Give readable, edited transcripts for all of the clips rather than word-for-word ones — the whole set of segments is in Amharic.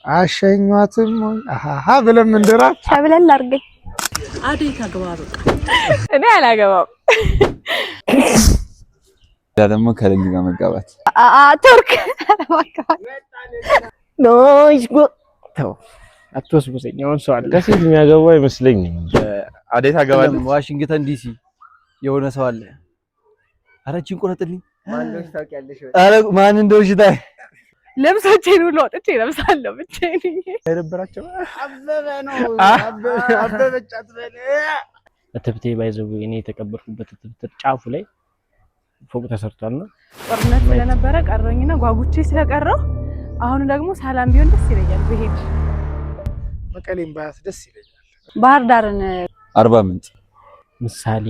አሸኟትም ወይ አሃ ብለን ምንድራት ሸብለል አድርገኝ። አደይ ታግባ በቃ። እኔ አላገባም። ያ ደግሞ ከሌሊ ጋር መጋባት። ቱርክ። ተው አትወስውሰኝ። አሁን ሰው አለ። ከሴት የሚያገባ አይመስለኝም። አደይ ታገባለች። ዋሽንግተን ዲሲ የሆነ ሰው አለ። ኧረ እቺን ቁረጥልኝ። ኧረ ማን እንደው ሽታ ልብሶቼን ሁሉ አውጥቼ እለብሳለሁ ብቻዬን። የነበራቸው አበበ ነው አበበች አትበል። እትብቴ ባይዘው እኔ የተቀበርኩበት እትብት ጫፉ ላይ ፎቅ ተሰርቷልና ጦርነት ስለነበረ ቀረኝና ጓጉቼ ስለቀረው አሁን ደግሞ ሰላም ቢሆን ደስ ይለኛል ብሄድ። መቀሌም ባያት ደስ ይለኛል። ባህር ዳርን። አርባ ምንጭ። ምሳሌ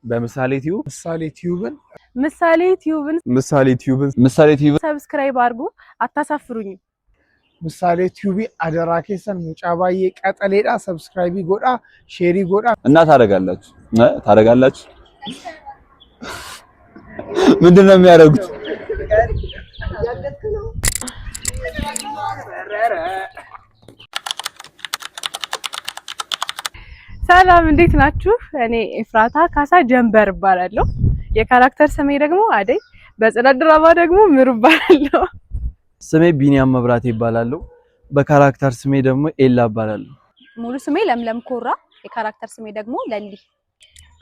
በምሳሌ ቲዩብ። ምሳሌ ቲዩብን። ምሳሌ ቲዩብን። ምሳሌ ቲዩብን። ምሳሌ ቲዩብ። Subscribe አድርጉ፣ አታሳፍሩኝም። ምሳሌ ቲዩቢ አደራ keessan mucaa baay'ee qaxaleedha subscribe godhaa, share godhaa. እና ታደርጋላችሁ እ ታደርጋላችሁ ምንድን ነው የሚያደርጉት? ሰላም፣ እንዴት ናችሁ? እኔ ኤፍራታ ካሳ ጀንበር እባላለሁ። የ character ስሜ ደግሞ አደይ፣ በጽዳት ድራማ ደግሞ ምሩ እባላለሁ። ስሜ ቢኒያም መብራቴ ይባላለሁ። በ character ስሜ ደግሞ ኤላ እባላለሁ። ሙሉ ስሜ ለምለም ኮራ፣ የ character ስሜ ደግሞ ለሊ።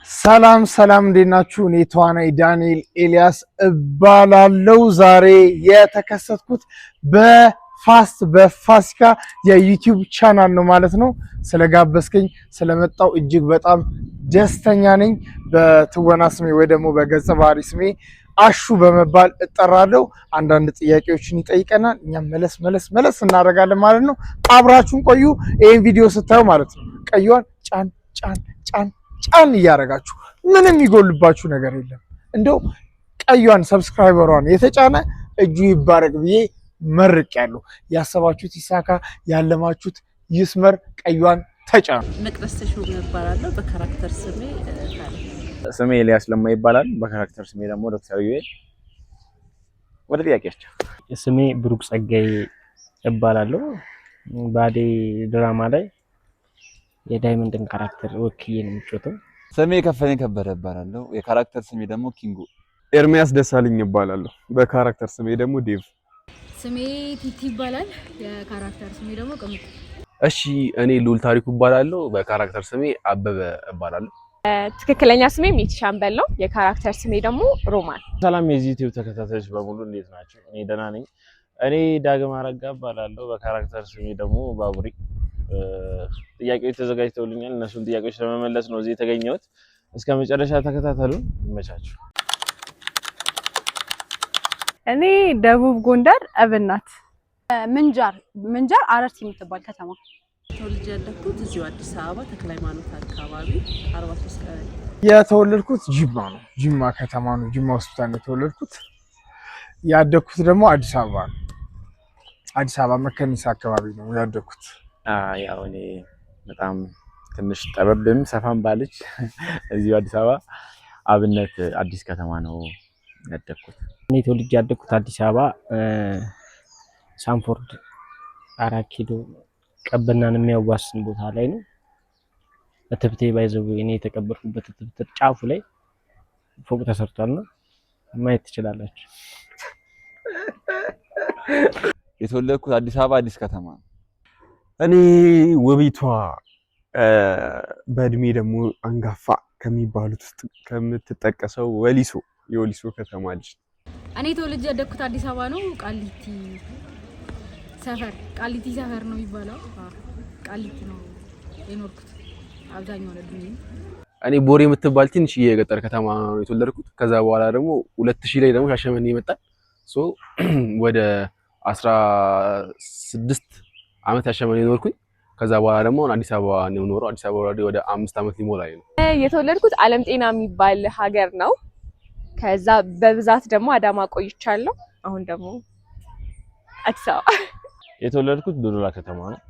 ሰላም ሰላም፣ እንዴት ናችሁ? እኔ ተዋናይ ዳንኤል ኤልያስ እባላለሁ። ዛሬ የተከሰትኩት በፋስት በፋሲካ የ YouTube channel ነው ማለት ነው። ስለጋበዝከኝ ስለመጣው እጅግ በጣም ደስተኛ ነኝ። በትወና ስሜ ወይ ደግሞ በገጸ ባህሪ ስሜ አሹ በመባል እጠራለሁ። አንዳንድ ጥያቄዎችን ይጠይቀናል፣ እኛም መለስ መለስ መለስ እናደርጋለን ማለት ነው። አብራችሁን ቆዩ። ይህን ቪዲዮ ስታዩ ማለት ነው ቀይዋን ጫን ጫን ጫን ጫን እያደረጋችሁ ምንም የሚጎልባችሁ ነገር የለም። እንደው ቀዩን subscribe ሯን የተጫነ እጁ ይባረክ ብዬ መርቄያለሁ። ያሰባችሁት ይሳካ፣ ያለማችሁት ይስመር። ቀዩን ተጫኑ። መቅደስ ተሾመ እባላለሁ። በ character ስሜ ታሪክ። ስሜ ኤልያስ ለማ ይባላል። በ character ስሜ ደግሞ ዶክተር ዩኤል። ወደ ጥያቄያቸው። ስሜ ብሩክ ጸጋዬ እባላለሁ። በአደይ ድራማ ላይ የዳይመንድን character ወክዬ ነው የምጫወተው። ስሜ ከፈለኝ ከበደ እባላለሁ። የ character ስሜ ደግሞ ኪንጎ። ኤርሚያስ ደሳለኝ እባላለሁ። በ character ስሜ ደግሞ ዴቭ። ስሜ ቲቲ ይባላል። የ character ስሜ ደግሞ ቅምጥ። እሺ፣ እኔ ሉል ታሪኩ እባላለሁ። በ character ስሜ አበበ እባላለሁ። ትክክለኛ ስሜ ሚቲ ሻምበል ነው። የ character ስሜ ደግሞ ሮማን። ሰላም የዚህ ዩቲዩብ ተከታታዮች በሙሉ፣ እንዴት ናቸው? እኔ ደህና ነኝ። እኔ ዳግም አረጋ እባላለሁ። በ character ስሜ ደግሞ ባቡሪ። ጥያቄዎች ተዘጋጅተውልኛል። እነሱን ጥያቄዎች ለመመለስ ነው እዚህ የተገኘሁት። እስከ መጨረሻ ተከታተሉን። ይመቻችሁ። እኔ ደቡብ ጎንደር እብናት። ምንጃር፣ ምንጃር አረርቲ የምትባል ከተማ። ተወልጄ ያደግኩት እዚሁ አዲስ አበባ ተክለ ሃይማኖት አካባቢ 43 ቀበሌ። የተወለድኩት ጅማ ነው። ጅማ ከተማ ነው። ጅማ ሆስፒታል ነው የተወለድኩት። ያደግኩት ደግሞ አዲስ አበባ ነው። አዲስ አበባ መከኒሳ አካባቢ ነው ያደግኩት። ያው እኔ በጣም ትንሽ ጠበብም ሰፋም ባለች እዚሁ አዲስ አበባ አብነት አዲስ ከተማ ነው ያደግኩት። እኔ ተወልጄ ያደግኩት አዲስ አበባ ሳንፎርድ 4 ኪሎ ቀበናን የሚያዋስን ቦታ ላይ ነው። እትብቴ ባይዘው እኔ የተቀበርኩበት እትብት ጫፉ ላይ ፎቅ ተሰርቷልና ማየት ትችላላችሁ። የተወለድኩት አዲስ አበባ አዲስ ከተማ ነው። እኔ ውቢቷ በእድሜ ደግሞ አንጋፋ ከሚባሉት ውስጥ ከምትጠቀሰው ወሊሶ የወሊሶ ከተማ ልጅ። እኔ ተወልጄ ያደግኩት አዲስ አበባ ነው። ቃሊቲ ሰፈር፣ ቃሊቲ ሰፈር ነው የሚባለው። ቃሊቲ ነው የኖርኩት አብዛኛውን እድሜ። እኔ ቦሬ የምትባል ትንሽዬ የገጠር ከተማ ነው የተወለድኩት። ከዛ በኋላ ደግሞ 2000 ላይ ደግሞ ሻሸመኔ ይመጣል። So ወደ 16 ዓመት ሻሸመኔ ኖርኩኝ። ከዛ በኋላ ደግሞ አዲስ አበባ ነው የምኖረው። አዲስ አበባ already ወደ 5 ዓመት ሊሞላኝ ነው። የተወለድኩት አለም ጤና የሚባል ሀገር ነው። ከዛ በብዛት ደግሞ አዳማ ቆይቻለሁ። አሁን ደግሞ አዲስ አበባ። የተወለድኩት ዶዶላ ከተማ ነው።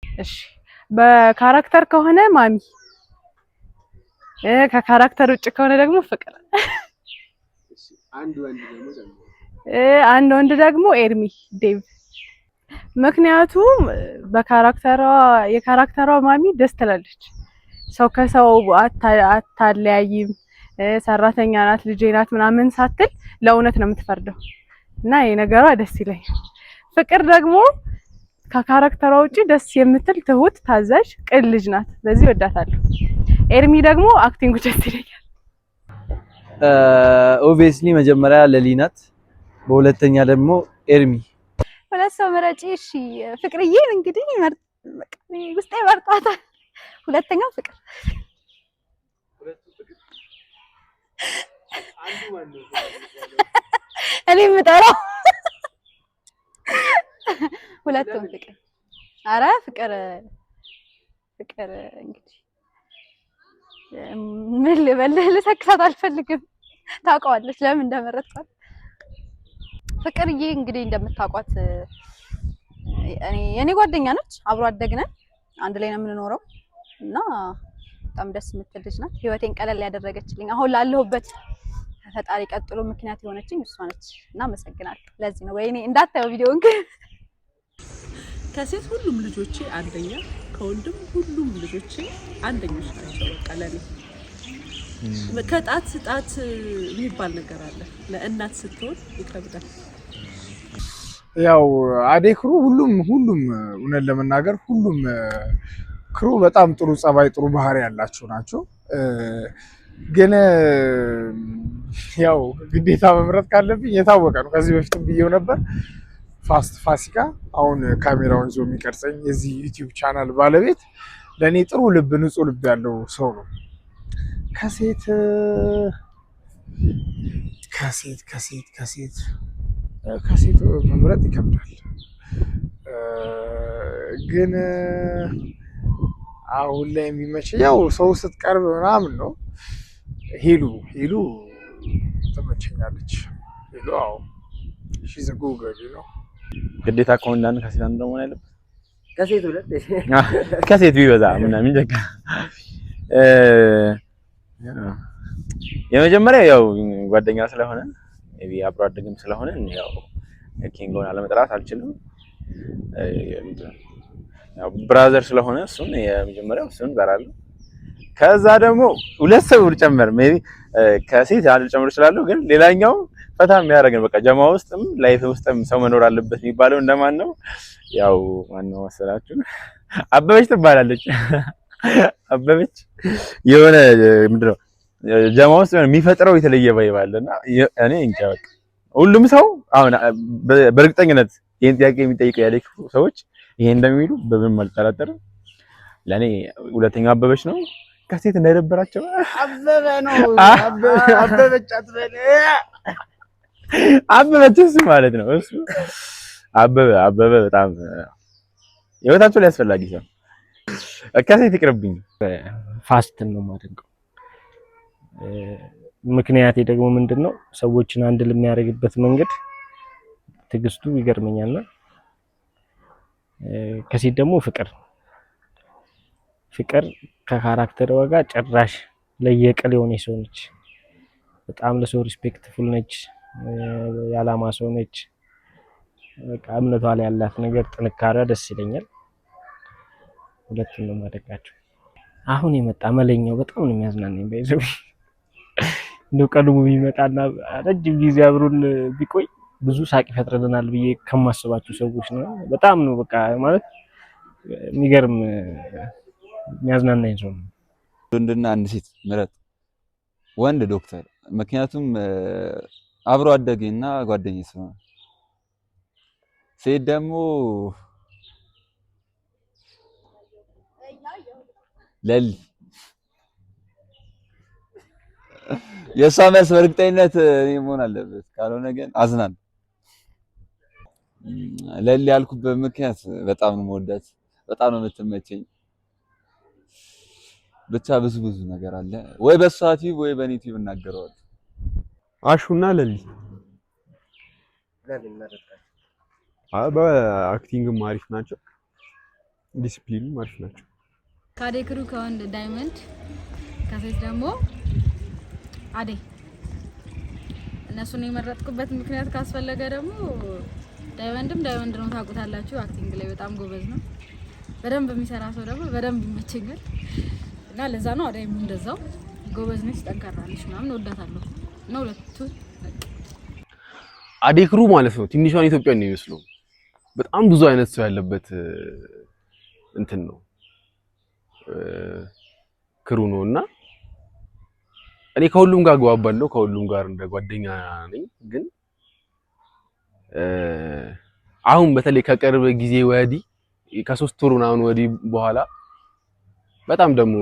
እሺ፣ በ character ከሆነ ማሚ፣ ከ character ውጭ ከሆነ ደግሞ ፍቅር። አንድ ወንድ ደግሞ። አንድ ወንድ ደግሞ ኤርሚ ዴቭ። ምክንያቱም በ character ዋ የ character ዋ ማሚ ደስ ትላለች። ሰው ከሰው አታለያይም፣ ሰራተኛ ናት፣ ልጄ ናት ምናምን ሳትል ለእውነት ነው የምትፈርደው እና ይሄ ነገሯ ደስ ይለኛል። ፍቅር ደግሞ ከ character ዋ ውጪ ደስ የምትል ትሁት፣ ታዛዥ፣ ቅን ልጅ ናት። በዚህ ወዳታለሁ። ኤርሚ ደግሞ acting ኡ ደስ ይለኛል። Obviously መጀመሪያ ለሊ ናት፣ በሁለተኛ ደግሞ ኤርሚ። ሁለት ሰው ምረጪ። እሺ፣ ፍቅርዬን እንግዲህ በቃ ውስጤ መርጧታል። ሁለተኛው ፍቅር። እኔ የምጠራው ሁለቱም ፍቅር። አረ ፍቅር ፍቅር እንግዲህ ምን ልበል፣ ልሰክሳት አልፈልግም። ታውቀዋለች ለምን እንደመረጥኳት። ፍቅርዬ እንግዲህ እንደምታውቋት እኔ የኔ ጓደኛ ነች። አብሮ አደግነን፣ አንድ ላይ ነው የምንኖረው እና በጣም ደስ የምትል ልጅ ናት። ህይወቴን ቀለል ያደረገችልኝ፣ አሁን ላለሁበት ከፈጣሪ ቀጥሎ ምክንያት የሆነችኝ እሷ ነች እና አመሰግናለሁ። ለዚህ ነው። ወይኔ እንዳታየው ቪዲዮን ግን። ከሴት ሁሉም ልጆቼ አንደኛ፣ ከወንድም ሁሉም ልጆቼ አንደኞች ናቸው። በቃ ለኔ ከጣት ጣት የሚባል ነገር አለ። ለእናት ስትሆን ይከብዳል። ያው አዴ crew ሁሉም ሁሉም እውነት ለመናገር ሁሉም crew በጣም ጥሩ ጸባይ፣ ጥሩ ባህሪ ያላቸው ናቸው። ግን ያው ግዴታ መምረጥ ካለብኝ የታወቀ ነው። ከዚህ በፊትም ብዬው ነበር። ፋስት ፋሲካ፣ አሁን ካሜራውን ይዞ የሚቀርጸኝ የዚህ YouTube channel ባለቤት፣ ለእኔ ጥሩ ልብ፣ ንጹህ ልብ ያለው ሰው ነው። ከሴት መምረጥ ይከብዳል። ግን አሁን ላይ የሚመች ያው ሰው ስትቀርብ ምናምን ነው። ሄሉ፣ ሄሉ ትመቸኛለች። ሄሉ፣ አዎ፣ she's a good girl ነው። ግዴታ ከወንድ አንድ ከሴት አንድ መሆን ያለበት። ከሴት ሁለት። ከሴት ቢበዛ ምናምን ጀጋ። የመጀመሪያ ያው ጓደኛ ስለሆነ፣ maybe አብሮ አደግም ስለሆነ ያው ኪንጎን አለመጥራት አልችልም። ያው brother ስለሆነ እሱን የመጀመሪያው እሱን እጠራለሁ። ከዛ ደግሞ ሁለት ሰው ልጨምር፣ maybe ከሴት አንድ ልጨምር እችላለሁ። ግን ሌላኛው ፈታ የሚያደርገን በቃ ጀማ ውስጥም life ውስጥም ሰው መኖር አለበት የሚባለው እንደማን ነው? ያው ማን ነው መሰላችሁ? አበበች ትባላለች። አበበች የሆነ ምንድን ነው ጀማ ውስጥ የሆነ የሚፈጥረው የተለየ vibe አለና እኔ እንጃ በቃ ሁሉም ሰው አሁን በእርግጠኝነት ይሄን ጥያቄ የሚጠይቀው ያለ ሰዎች ይሄ እንደሚሉ በምንም አልጠራጠርም። ለእኔ ሁለተኛው አበበች ነው። ከሴት እንዳይደበራቸው። አበበ ነው፣ አበበች አትበል። አበበች እሱ ማለት ነው። እሱ አበበ፣ አበበ በጣም ህይወታቸው ላይ አስፈላጊ ሰው። ከሴት ይቅርብኝ። ፋስትን ነው የማደንቀው። ምክንያቴ ደግሞ ምንድን ነው፣ ሰዎችን አንድ ለሚያደርግበት መንገድ ትዕግስቱ ይገርመኛልና። ከሴት ደግሞ ፍቅር፣ ፍቅር ከ character ጋር ጭራሽ ለየቅል የሆነች ሰው ነች። በጣም ለሰው respectful ነች። የዓላማ ሰው ነች። በቃ እምነቷ ላይ ያላት ነገር ጥንካሬዋ ደስ ይለኛል። ሁለቱን ነው የማደንቃቸው። አሁን የመጣ መለኛው በጣም ነው የሚያዝናናኝ። By the way እንደው ቀድሞ ቢመጣና ረጅም ጊዜ አብሮን ቢቆይ ብዙ ሳቅ ይፈጥርልናል ብዬ ከማስባቸው ሰዎች ነው። በጣም ነው በቃ ማለት የሚገርም የሚያዝናናኝ ሰው ነው። ወንድና አንድ ሴት ምረጥ። ወንድ ዶክተር፣ ምክንያቱም አብሮ አደጌና ጓደኛዬ ስለሆነ። ሴት ደግሞ ለሊ። የእሷ መልስ በእርግጠኝነት እኔ መሆን አለበት፣ ካልሆነ ግን አዝናለሁ። ለሊ ያልኩበት ምክንያት በጣም ነው የምወዳት፣ በጣም ነው የምትመቸኝ። ብቻ ብዙ ብዙ ነገር አለ። ወይ በእሷ tube ወይ በእኔ tube እናገረዋለሁ። አሹና ለሊ። ለምን መረጥካቸው? በ acting ም አሪፍ ናቸው፣ ዲሲፕሊንም አሪፍ ናቸው። ከአደይ crew ከወንድ ዳይመንድ፣ ከሴት ደግሞ አደይ። እነሱን የመረጥኩበት ምክንያት ካስፈለገ ደግሞ ዳይመንድም ዳይመንድ ነው፣ ታውቁታላችሁ። Acting ላይ በጣም ጎበዝ ነው። በደንብ የሚሰራ ሰው ደግሞ በደንብ ይመቸኛል እና ለዛ ነው። አዳይም እንደዛው ጎበዝ ነች፣ ጠንካራ ነች ምናምን፣ እወዳታለሁ እና ሁለቱ አደይ crew ማለት ነው ትንሿን ኢትዮጵያ ነው የሚመስለው። በጣም ብዙ አይነት ሰው ያለበት እንትን ነው፣ crew ነው። እና እኔ ከሁሉም ጋር እግባባለሁ፣ ከሁሉም ጋር እንደ ጓደኛ ነኝ። ግን አሁን በተለይ ከቅርብ ጊዜ ወዲህ፣ ከ3 ወር ምናምን ወዲህ በኋላ በጣም ደግሞ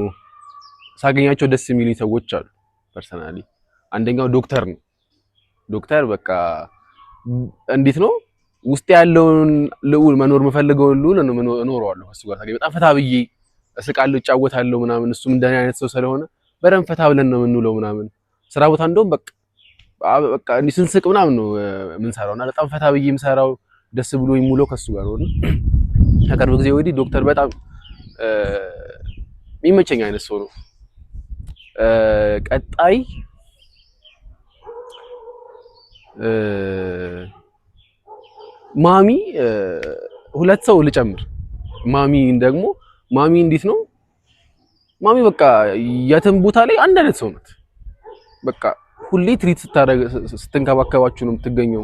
ሳገኛቸው ደስ የሚሉኝ ሰዎች አሉ። Personally አንደኛው ዶክተር ነው። ዶክተር በቃ እንዴት ነው፣ ውስጥ ያለውን ልዑል፣ መኖር የምፈልገውን ልዑል እኖረዋለሁ። እሱ ጋር ሳገኝ በጣም ፈታ ብዬ እስቃለሁ፣ እጫወታለሁ ምናምን። እሱም እንደኔ አይነት ሰው ስለሆነ በደንብ ፈታ ብለን ነው የምንውለው ምናምን። ስራ ቦታ እንደውም በቃ እንዲህ ስንስቅ ምናምን ነው የምንሰራው እና በጣም ፈታ ብዬ የምሰራው፣ ደስ ብሎ የምውለው ከሱ ጋር ነው። ከቅርብ ጊዜ ወዲህ ዶክተር በጣም የሚመቸኝ አይነት ሰው ነው። ቀጣይ ማሚ፣ ሁለት ሰው ልጨምር። ማሚ ደግሞ፣ ማሚ እንዴት ነው፣ ማሚ በቃ የትም ቦታ ላይ አንድ አይነት ሰው ናት። በቃ ሁሌ treat ስታደርግ፣ ስትንከባከባችሁ ነው የምትገኘው።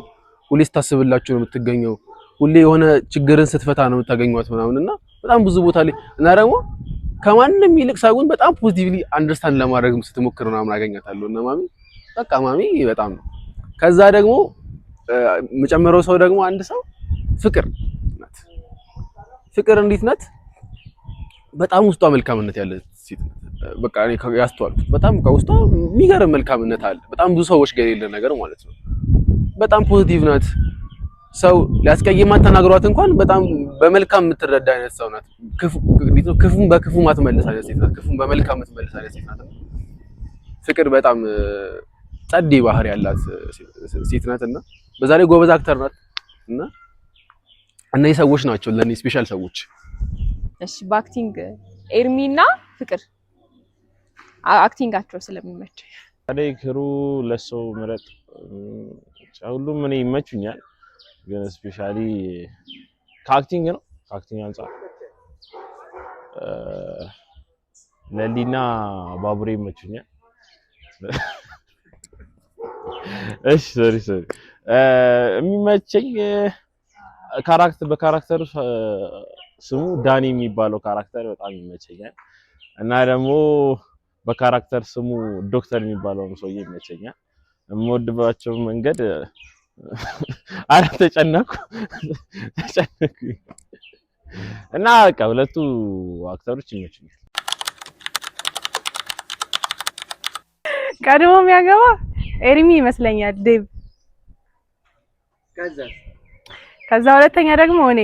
ሁሌ ስታስብላችሁ ነው የምትገኘው። ሁሌ የሆነ ችግርን ስትፈታ ነው የምታገኟት ምናምን። እና በጣም ብዙ ቦታ ላይ እና ደግሞ ከማንም ይልቅ ሰውን በጣም positively understand ለማድረግ ስትሞክር ምናምን አገኛታለሁ። እና ማሚ፣ በቃ ማሚ በጣም ነው። ከዛ ደግሞ የምጨምረው ሰው ደግሞ አንድ ሰው ፍቅር ናት። ፍቅር እንዴት ናት? በጣም ውስጧ መልካምነት ያለ ሴት ናት። በቃ እኔ ያስተዋልኩት በጣም ውስጧ የሚገርም መልካምነት አለ። በጣም ብዙ ሰዎች ጋር የሌለ ነገር ማለት ነው። በጣም positive ናት። ሰው ሊያስቀይማት ተናግሯት እንኳን በጣም በመልካም የምትረዳ አይነት ሰው ናት። ክፉ እንዴት ነው፣ ክፉን በክፉ ማትመልስ አይነት ሴት ናት። ክፉን በመልካም የምትመልስ አይነት ሴት ናት። ፍቅር በጣም ጸዴ ባህሪ ያላት ሴት ናት እና በዛ ላይ ጎበዝ actor ናት። እና እነዚህ ሰዎች ናቸው ለእኔ special ሰዎች። እሺ፣ በ acting ኤርሚ እና ፍቅር፣ acting ኣቸው ስለሚመች። አደይ crew ለሰው ምረጥ። ሁሉም እኔ ይመቹኛል፣ ግን especially ከ acting ነው፣ ከ acting አንጻር ለሊና ባቡሬ ይመቹኛል። እሺ፣ sorry, sorry። የሚመቸኝ character፣ በ character ኡ ስሙ ዳኒ የሚባለው character በጣም ይመቸኛል። እና ደግሞ በ character ስሙ ዶክተር የሚባለውን ሰውዬ ይመቸኛል። የምወድባቸው መንገድ፣ አረ ተጨነኩ ተጨነኩ። እና በቃ ሁለቱ actor ኦች ይመቹኛል። ቀድሞ የሚያገባ ኤርሚ ይመስለኛል፣ ዴቭ። ከዛ ሁለተኛ ደግሞ እኔ፣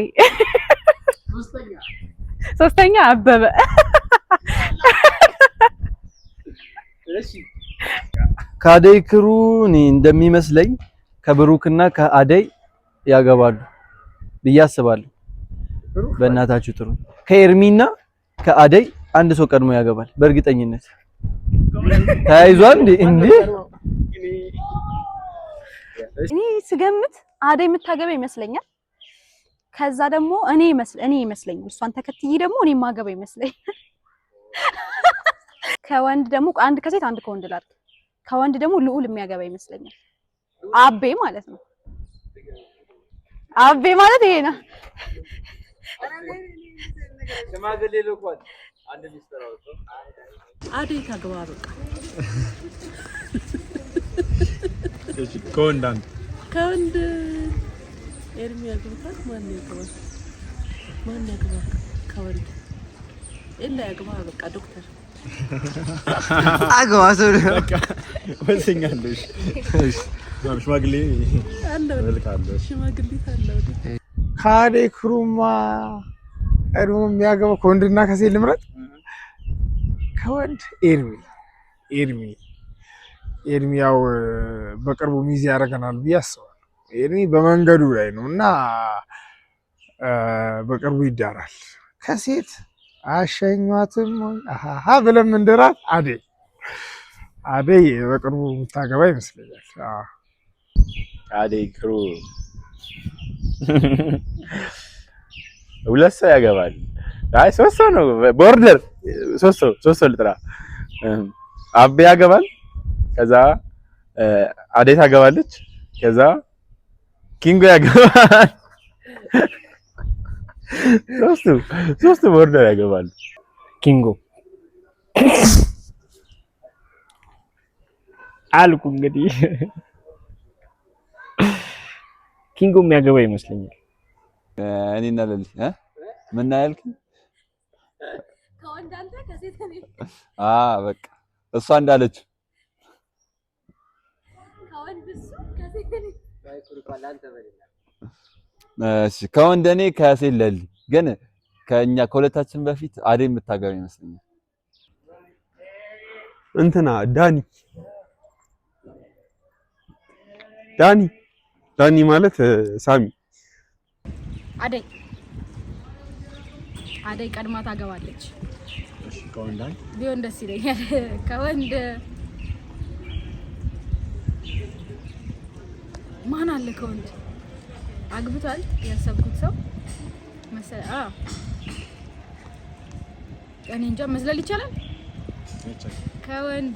ሶስተኛ አበበ። ከአደይ crew እኔ እንደሚመስለኝ ከብሩክና ከአደይ ያገባሉ ብዬ አስባለሁ። በእናታችሁ ጥሩ፣ ከኤርሚና ከአደይ አንድ ሰው ቀድሞ ያገባል በእርግጠኝነት። ተያይዟል እንዴ እንዴ? እኔ ስገምት አደይ የምታገባ ይመስለኛል። ከዛ ደግሞ እኔ ይመስለኛል፣ እሷን ተከትዬ ደግሞ እኔ የማገባ ይመስለኛል። ከወንድ ደግሞ አንድ ከሴት አንድ ከወንድ ላድርግ። ከወንድ ደግሞ ልዑል የሚያገባ ይመስለኛል። አቤ ማለት ነው። አቤ ማለት ይሄ ነው። ሽማግሌ ልኳል። አንድ ሚስጥር አውጥቶ አደይ ታግባ በቃ። እሺ፣ ከወንድ አንድ። ከወንድ ኤርሚ ያግብታል። ማን ያግባ? ማን ያግባ? ከወንድ ኤላ ያግባ በቃ፣ ዶክተር። አግባ ሰው። በቃ ወሰኛለሽ። እሺ፣ ሽማግሌ እልካለሁ። ሽማግሌ አለው። ከአደይ crew ማ ቀድሞ የሚያገባው ከወንድና ከሴት ልምረጥ። ከወንድ ኤርሚ፣ ኤርሚ፣ ኤርሚ። ያው በቅርቡ ሚዜ ያደርገናል ብዬ አስባለሁ። ኤርሚ በመንገዱ ላይ ነው እና በቅርቡ ይዳራል። ከሴት አሸኟትም ወይ አሃ ብለን ምንድራት አደይ፣ አደይ በቅርቡ የምታገባ ይመስለኛል። አዎ። ከአደይ crew ሁለት ሰው ያገባል። አይ ሶስት ሰው ነው። በ order ሶስት ሰው ልጥራ። አቤ ያገባል። ከዛ አደይ ታገባለች። ከዛ ኪንጎ ያገባል። ሶስቱ በ order ያገባሉ። ኪንጎ አልኩ እንግዲህ፣ ኪንጎ የሚያገባ ይመስለኛል። እኔና ለሊ ምን ያልክ? ከወንድ አንተ፣ ከሴት እኔ። አ በቃ እሷ እንዳለች ከወንድ እሱ፣ ከሴት እኔ። እሺ፣ ከወንድ እኔ፣ ከሴት ለሊ። ግን ከኛ ከሁለታችን በፊት አደይ የምታገባ ይመስለኛል። እንትና ዳኒ፣ ዳኒ፣ ዳኒ ማለት ሳሚ። አደይ፣ አደይ ቀድማ ታገባለች። እሺ፣ ከወንድ አንድ ቢሆን ደስ ይለኛል። ከወንድ ማን አለ? ከወንድ አግብቷል ያሰብኩት ሰው መሰ አ እኔ እንጃ፣ መዝለል ይቻላል። ከወንድ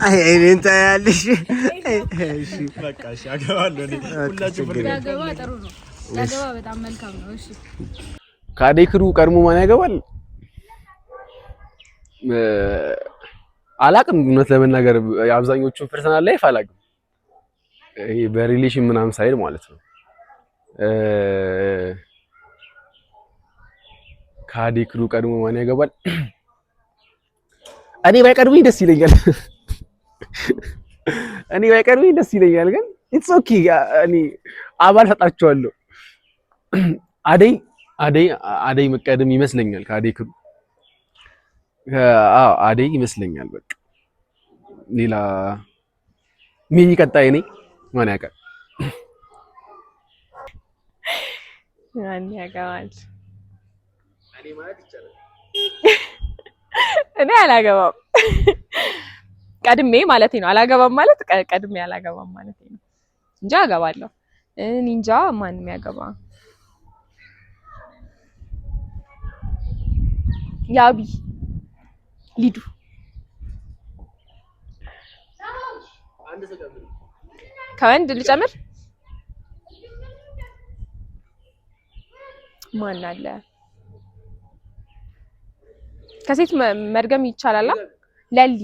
አይ፣ እኔን ታያለሽ። እሺ። በቃ እሺ፣ አገባለሁ እኔ። ሁላችሁም ቢያገባ ጥሩ ነው። ቢያገባ በጣም መልካም ነው። እሺ። ከአደይ crew ቀድሞ ማን ያገባል? አላቅም። እውነት ለመናገር የአብዛኞቹን personal life አላቅም። ይሄ በ relation ምናምን side ማለት ነው። ከአደይ crew ቀድሞ ማን ያገባል? እኔ ባይቀድሙኝ ደስ ይለኛል። እኔ ባይቀድሙኝ ደስ ይለኛል። ግን it's okay፣ እኔ አባል ሰጣቸዋለሁ። አደይ፣ አደይ፣ አደይ መቀደም ይመስለኛል ከአደይ crew። አዎ፣ አደይ ይመስለኛል። በቃ ሌላ maybe ቀጣይ እኔ፣ ማን ያውቃል? ማን ያገባል? እኔ ማለት ይቻላል። እኔ አላገባም። ቀድሜ ማለት ነው። አላገባም ማለት ቀድሜ አላገባም ማለት ነው እንጂ አገባለሁ። እኔ እንጃ ማን የሚያገባ፣ ያቢ፣ ሊዱ። ከወንድ ልጨምር፣ ማን አለ? ከሴት መድገም ይቻላል? ለሊ።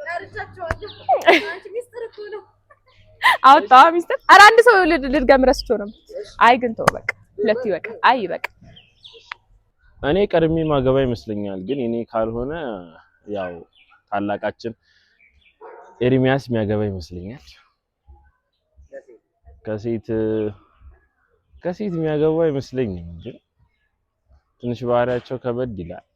ጠርቻቸዋለሁ። አንቺ ሚስጥር እኮ ነው። አወጣዋ ሚስጥር። ኧረ አንድ ሰው ልድገም ረስቼው ነበር። አይ ግን ተው በቃ ሁለቱ ይበቃ። አይ ይበቃ። እኔ ቀድሜ ማገባ ይመስለኛል። ግን እኔ ካልሆነ ያው ታላቃችን ኤርሚያስ የሚያገባ ይመስለኛል። ከሴት የሚያገባ አይመስለኝም። ግን ትንሽ ባህሪያቸው ከበድ ይላል።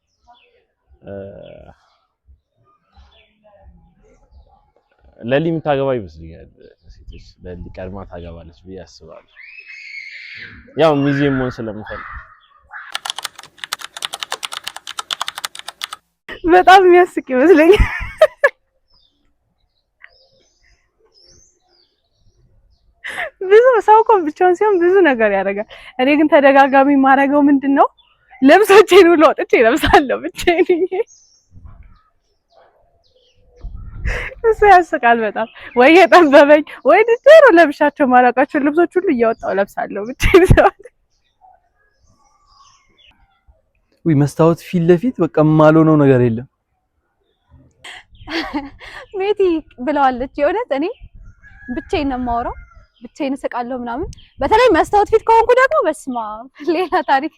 ለሊ የምታገባ ይመስለኛል። ከሴቶች ለሊ ቀድማ ታገባለች ብዬ አስባለሁ። ያው ሚዜ መሆን ስለምፈልግ። በጣም የሚያስቅ ይመስለኛል። ብዙ ሰው እኮ ብቻውን ሲሆን ብዙ ነገር ያደርጋል። እኔ ግን ተደጋጋሚ የማደርገው ምንድን ነው፣ ልብሶቼን ሁሉ አውጥቼ እለብሳለሁ ብቻዬን ሆኜ። እሱ ያስቃል በጣም። ወይ የጠበበኝ ወይ ድሮ ለብሻቸው ማላውቃቸውን ልብሶች ሁሉ እያወጣሁ እለብሳለሁ ብቻዬን ስሆን። ውይ፣ መስታወት ፊት ለፊት በቃ የማልሆነው ነገር የለም። ሜቲ ብለዋለች። የእውነት እኔ ብቻዬን ነው የማወራው፣ ብቻዬን እስቃለሁ ምናምን። በተለይ መስታወት ፊት ከሆንኩ ደግሞ በስማ ሌላ ታሪክ።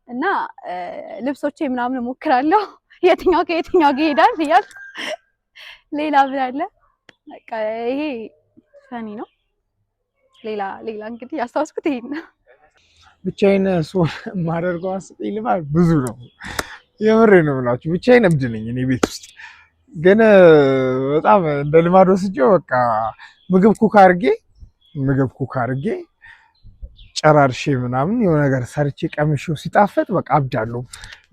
እና ልብሶቼ ምናምን እሞክራለሁ፣ የትኛው ከየትኛው ጋር ይሄዳል እያልኩ። ሌላ ምን አለ? በቃ ይሄ funny ነው። ሌላ ሌላ እንግዲህ ያስታወስኩት ይሄን ነው። ብቻዬን ስሆን የማደርገው አስቂኝ ልማድ ብዙ ነው። የምሬ ነው የምላችሁ። ብቻዬን እብድ ነኝ እኔ ቤት ውስጥ። ግን በጣም እንደ ልማድ ወስጄው በቃ ምግብ cook አድርጌ ጨራርሼ ምናምን የሆነ ነገር ሰርቼ ቀምሼው ሲጣፍጥ በቃ አብዳለሁ።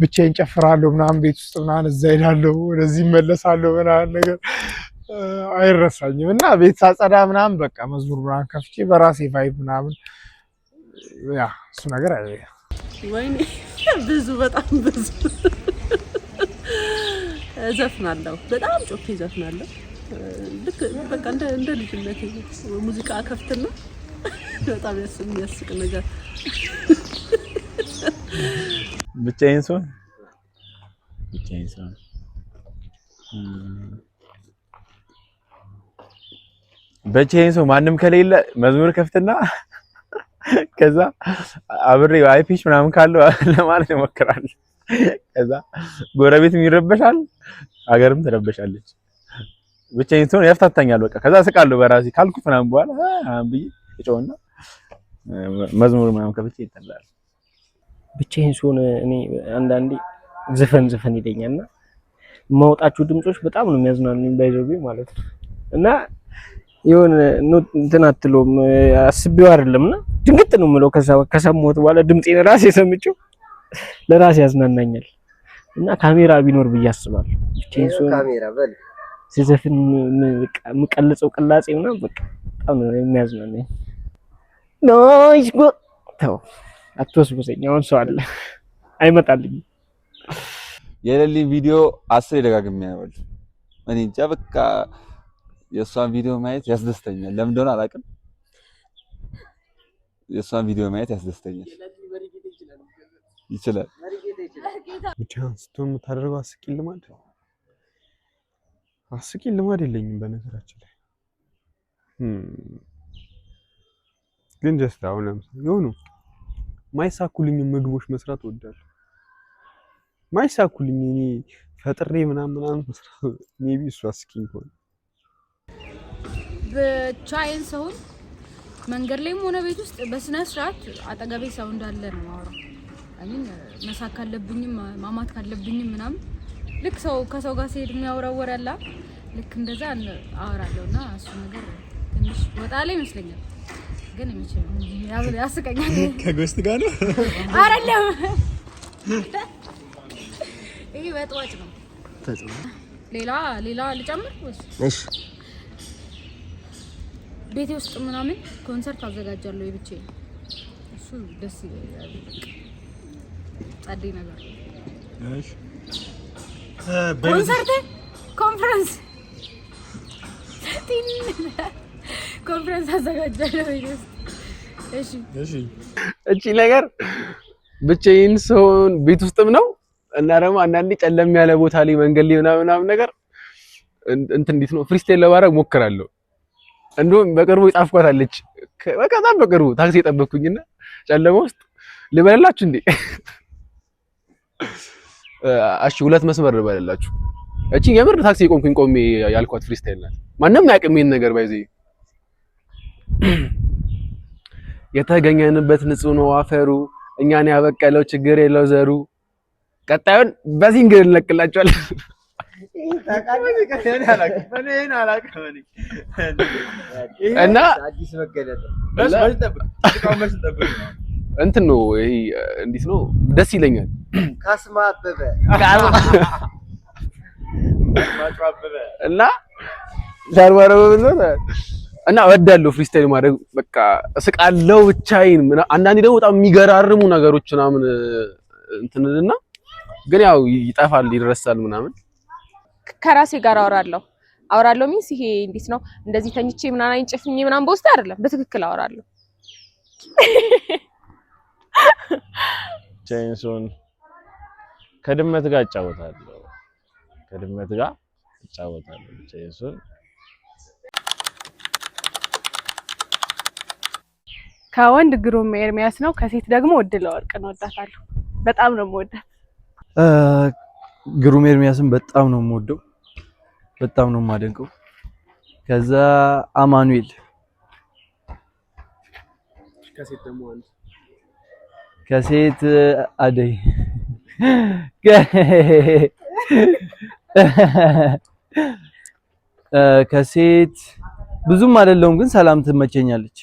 ብቻዬን ጨፍራለሁ ምናምን ቤት ውስጥ ምናምን፣ እዛ ሄዳለሁ፣ ወደዚህ እመለሳለሁ ምናምን ነገር አይረሳኝም። እና ቤት ሳጸዳ ምናምን በቃ መዝሙር ምናምን ከፍቼ በራሴ vibe ምናምን፣ yeah፣ እሱ ነገር አይ ወይኔ ብዙ፣ በጣም ብዙ እዘፍናለሁ። በጣም ጮኬ እዘፍናለሁ። ልክ በቃ እንደ ልጅነቴ ሙዚቃ ከፍትና በጣም የሚያስቅ ነገር። ብቻዬን ስሆን ብቻዬን ስሆን ማንም ከሌለ መዝሙር ከፍትና ከዛ አብሬ high pitch ምናምን ካለው ለማለት እሞክራለሁ። ከዛ ጎረቤትም ይረበሻል፣ ሀገርም ትረበሻለች። ብቻዬን ስሆን ያፍታታኛል። በቃ ከዛ እስቃለሁ በራሴ ካልኩት ምናምን በኋላ ብዬ እጮህና መዝሙር ምናምን ከፍቼ ይጠላል። ብቻዬን ስሆን እኔ አንዳንዴ ዘፈን ዘፈን ይለኛል እና የማወጣቸው ድምጾች በጣም ነው የሚያዝናኑኝ by the way ማለት ነው። እና የሆነ እንትን አትለውም፣ አስቤው አይደለም እና ድንግጥ ነው የምለው። ከሰማሁት በኋላ ድምፄን ራሴ ሰምቼው ለራሴ ያዝናናኛል። እና ካሜራ ቢኖር ብዬ አስባለሁ። ብቻዬን ስሆን ካሜራ በል። ስዘፍን የምቀልጸው ቅላጼ ምናምን በቃ በጣም ነው የሚያዝናናኝ። ናይስ ጎ ተው አትወስውሰኝ። አሁን ሰው አለ አይመጣልኝም። የሌሊን ቪዲዮ 10 ደጋግሜ አየዋለሁ። እኔ እንጃ፣ በቃ የእሷን ቪዲዮ ማየት ያስደስተኛል። ለምን እንደሆነ አላውቅም። የእሷን ቪዲዮ ማየት ያስደስተኛል። ይችላል። ብቻህን ስትሆን የምታደርገው አስቂኝ ልማድ? አስቂኝ ልማድ የለኝም በነገራችን ላይ። ግን just አሁን ለምሳሌ የሆኑ ማይሳኩልኝ ምግቦች መስራት እወዳለሁ። ማይሳኩልኝ እኔ ፈጥሬ ምናምን ምናምን መስራት maybe እሱ አስቂኝ ከሆነ። ብቻዬን ስሆን መንገድ ላይም ሆነ ቤት ውስጥ በስነ ስርዓት አጠገቤ ሰው እንዳለ ነው የማወራው። I mean መሳቅ ካለብኝም ማማት ካለብኝም ምናምን ልክ ሰው ከሰው ጋር ሲሄድ የሚያወራው ወሬ አለ፣ ልክ እንደዛ አወራለሁ እና እሱ ነገር ትንሽ ወጣ ላይ ይመስለኛል፣ ግን ያስቀኛል። ከ ghost ጋር ነው? አይደለም፣ ይሄ በጥዋጭ ነው። ሌላ ሌላ ልጨምር ወይስ? እሺ። ቤቴ ውስጥ ምናምን ኮንሰርት አዘጋጃለሁ የብቻዬን። እሱ ደስ ይላል። ጸዴ ነገር። እሺ። ኮንሰርት፣ ኮንፈረንስ፣ ኮንፈረንስ አዘጋጃለሁ ቤቴ ውስጥ። እሺ። እሺ። እቺ ነገር ብቻዬን ስሆን ቤት ውስጥም ነው እና ደግሞ አንዳንዴ ጨለም ያለ ቦታ ላይ፣ መንገድ ላይ ምናምን ምናምን ነገር እንትን እንዴት ነው freestyle ለማድረግ ሞክራለሁ። እንደውም በቅርቡ የጻፍኳት አለች። በቃ በጣም በቅርቡ ታክሲ የጠበቅኩኝና ጨለማ ውስጥ ልበልላችሁ እንዴ? እሺ፣ ሁለት መስመር ልበልላችሁ። እቺ የምር ታክሲ የቆምኩኝ ቆሜ ያልኳት freestyle ናት። ማንም አያውቅም ይሄን ነገር by the way። የተገኘንበት ንጹህ ነው አፈሩ፣ እኛን ያበቀለው ችግር የለው ዘሩ። ቀጣዩን በ single እንለቅላችኋለን። እና አዲስ መገለጥ። እንትን ነው ይሄ፣ እንዴት ነው፣ ደስ ይለኛል። ካስማ አበበ። እና ሻርባረበ እና እወዳለሁ freestyle ማድረግ፣ በቃ እስቃለሁ ብቻዬን። አንዳንዴ ደግሞ በጣም የሚገራርሙ ነገሮች ምናምን እንትንልና ግን ያው ይጠፋል፣ ይረሳል ምናምን። ከራሴ ጋር አወራለሁ። አወራለሁ means ይሄ እንዴት ነው፣ እንደዚህ ተኝቼ ምናምን አይን ጨፍኜ ምናምን በውስጥ አይደለም፣ በትክክል አወራለሁ። ብቻዬን ስሆን ከድመት ጋር እጫወታለሁ። ከድመት ጋር እጫወታለሁ ብቻዬን ስሆን። ከወንድ ግሩም ኤርሚያስ ነው። ከሴት ደግሞ እድለ ወርቅ ነው። እወዳታለሁ። በጣም ነው የምወዳት። ግሩም ኤርሚያስን በጣም ነው የምወደው፣ በጣም ነው የማደንቀው። ከዛ አማኑኤል። ከሴት ደግሞ አንድ። ከሴት አደይ። ከሴት ብዙም አይደለሁም ግን ሰላም ትመቸኛለች።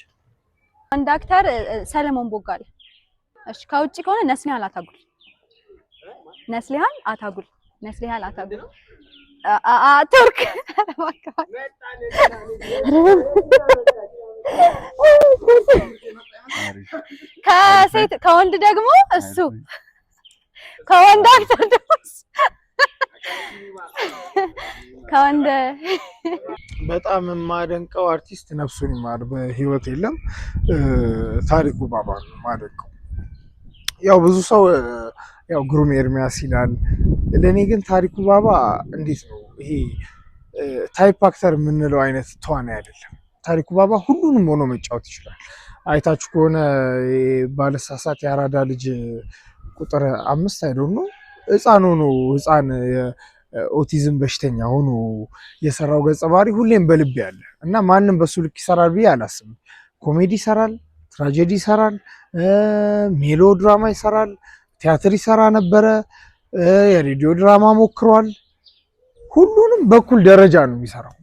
ወንድ actor ሰለሞን ቦጋለ። እሺ፣ ከውጭ ከሆነ ነስሊሃን አታጉል፣ ነስሊሃን አታጉል፣ ነስሊሃን አታጉል። ቱርክ። ከሴት ከወንድ ደግሞ እሱ፣ ከወንድ actor ደግሞ እሱ፣ ከወንድ በጣም የማደንቀው አርቲስት ነፍሱን ይማር በህይወት የለም፣ ታሪኩ ባባ ነው የማደንቀው። ያው ብዙ ሰው ያው ግሩም ኤርሚያስ ይላል። ለእኔ ግን ታሪኩ ባባ እንዴት ነው ይሄ type actor የምንለው አይነት ተዋናይ አይደለም። ታሪኩ ባባ ሁሉንም ሆኖ መጫወት ይችላል። አይታችሁ ከሆነ ባለሳሳት የአራዳ ልጅ ቁጥር 5 አይደል ነው፣ ህፃን ሆኖ፣ ህፃን የኦቲዝም በሽተኛ ሆኖ የሰራው ገጸ ባህሪ ሁሌም በልቤ ያለ እና ማንም በሱ ልክ ይሰራል ብዬ አላስብም። ኮሜዲ ይሰራል፣ ትራጀዲ ይሰራል፣ ሜሎድራማ ይሰራል፣ ቲያትር ይሰራ ነበረ፣ የሬዲዮ ድራማ ሞክሯል። ሁሉንም በኩል ደረጃ ነው የሚሰራው።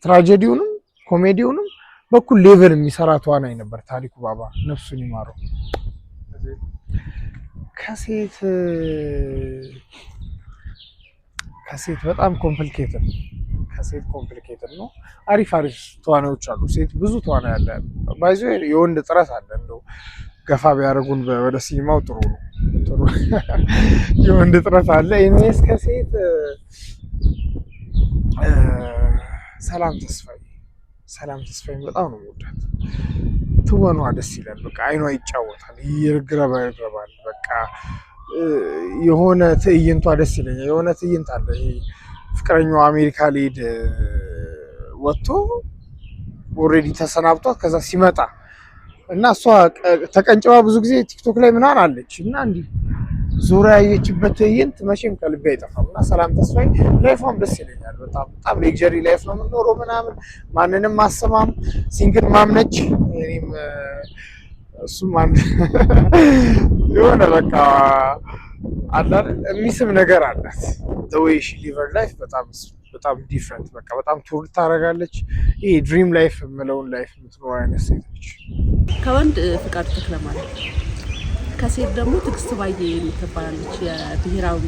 ትራጀዲውንም ኮሜዲውንም በኩል level የሚሰራ ተዋናይ ነበር ታሪኩ ባባ፣ ነፍሱን ይማረው። ከሴት በጣም complicated፣ ከሴት complicated ነው። አሪፍ አሪፍ ተዋናዮች አሉ። ሴት ብዙ ተዋናይ አለ። By the way የወንድ እጥረት አለ። እንደው ገፋ ቢያደርጉን ወደ ሲኒማው ጥሩ ነው። ጥሩ የወንድ እጥረት አለ። Anyways ከሴት ሰላም ተስፋዬ፣ ሰላም ተስፋዬ በጣም ነው የምወዳት። ትወኗ ደስ ይላል። በቃ አይኗ ይጫወታል፣ ይርግረባል። በቃ የሆነ ትዕይንቷ ደስ ይለኛል። የሆነ ትዕይንት አለ፣ ይሄ ፍቅረኛው አሜሪካ ሊሄድ ወጥቶ already ተሰናብቷት ከዛ ሲመጣ እና እሷ ተቀንጭባ ብዙ ጊዜ ቲክቶክ ላይ ምናምን አለች እና እንዲህ ዙሪያ ያየችበት ትዕይንት መቼም ከልቤ አይጠፋም። እና ሰላም ተስፋዬ life ፏም ደስ ይለኛል። በጣም በጣም luxury life ነው የምኖረው ምናምን፣ ማንንም አሰማም፣ single mom ነች። እኔም እሱም አንድ የሆነ በቃ አለ አይደል የሚስብ ነገር አላት። The way she live her life በጣም በጣም different፣ በቃ በጣም tour ታደርጋለች። ይሄ dream life የምለውን life የምትኖር አይነት ሴት ነች። ከወንድ ፍቃዱ ተክለማርያም፣ ከሴት ደግሞ ትዕግስት ባዬ የምትባላለች የብሔራዊ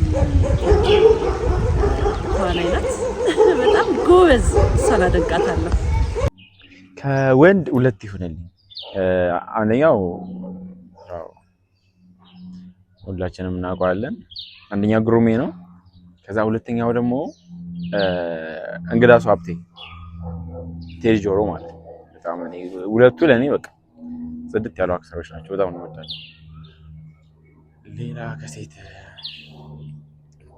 ተዋናይ ናት። በጣም ጎበዝ፣ እሷን አደንቃታለሁ። ከወንድ ሁለት ይሁንልኝ። አንደኛው ያው ሁላችንም እናውቀዋለን። አንደኛው ግሩሜ ነው። ከዛ ሁለተኛው ደግሞ እንግዳ ሰው ሀብቴ፣ ቴዲ ጆሮ ማለት ነው። በጣም እኔ ሁለቱ ለእኔ በቃ ጽድት ያሉ actor ኦች ናቸው። በጣም ነው የምወዳቸው። ሌላ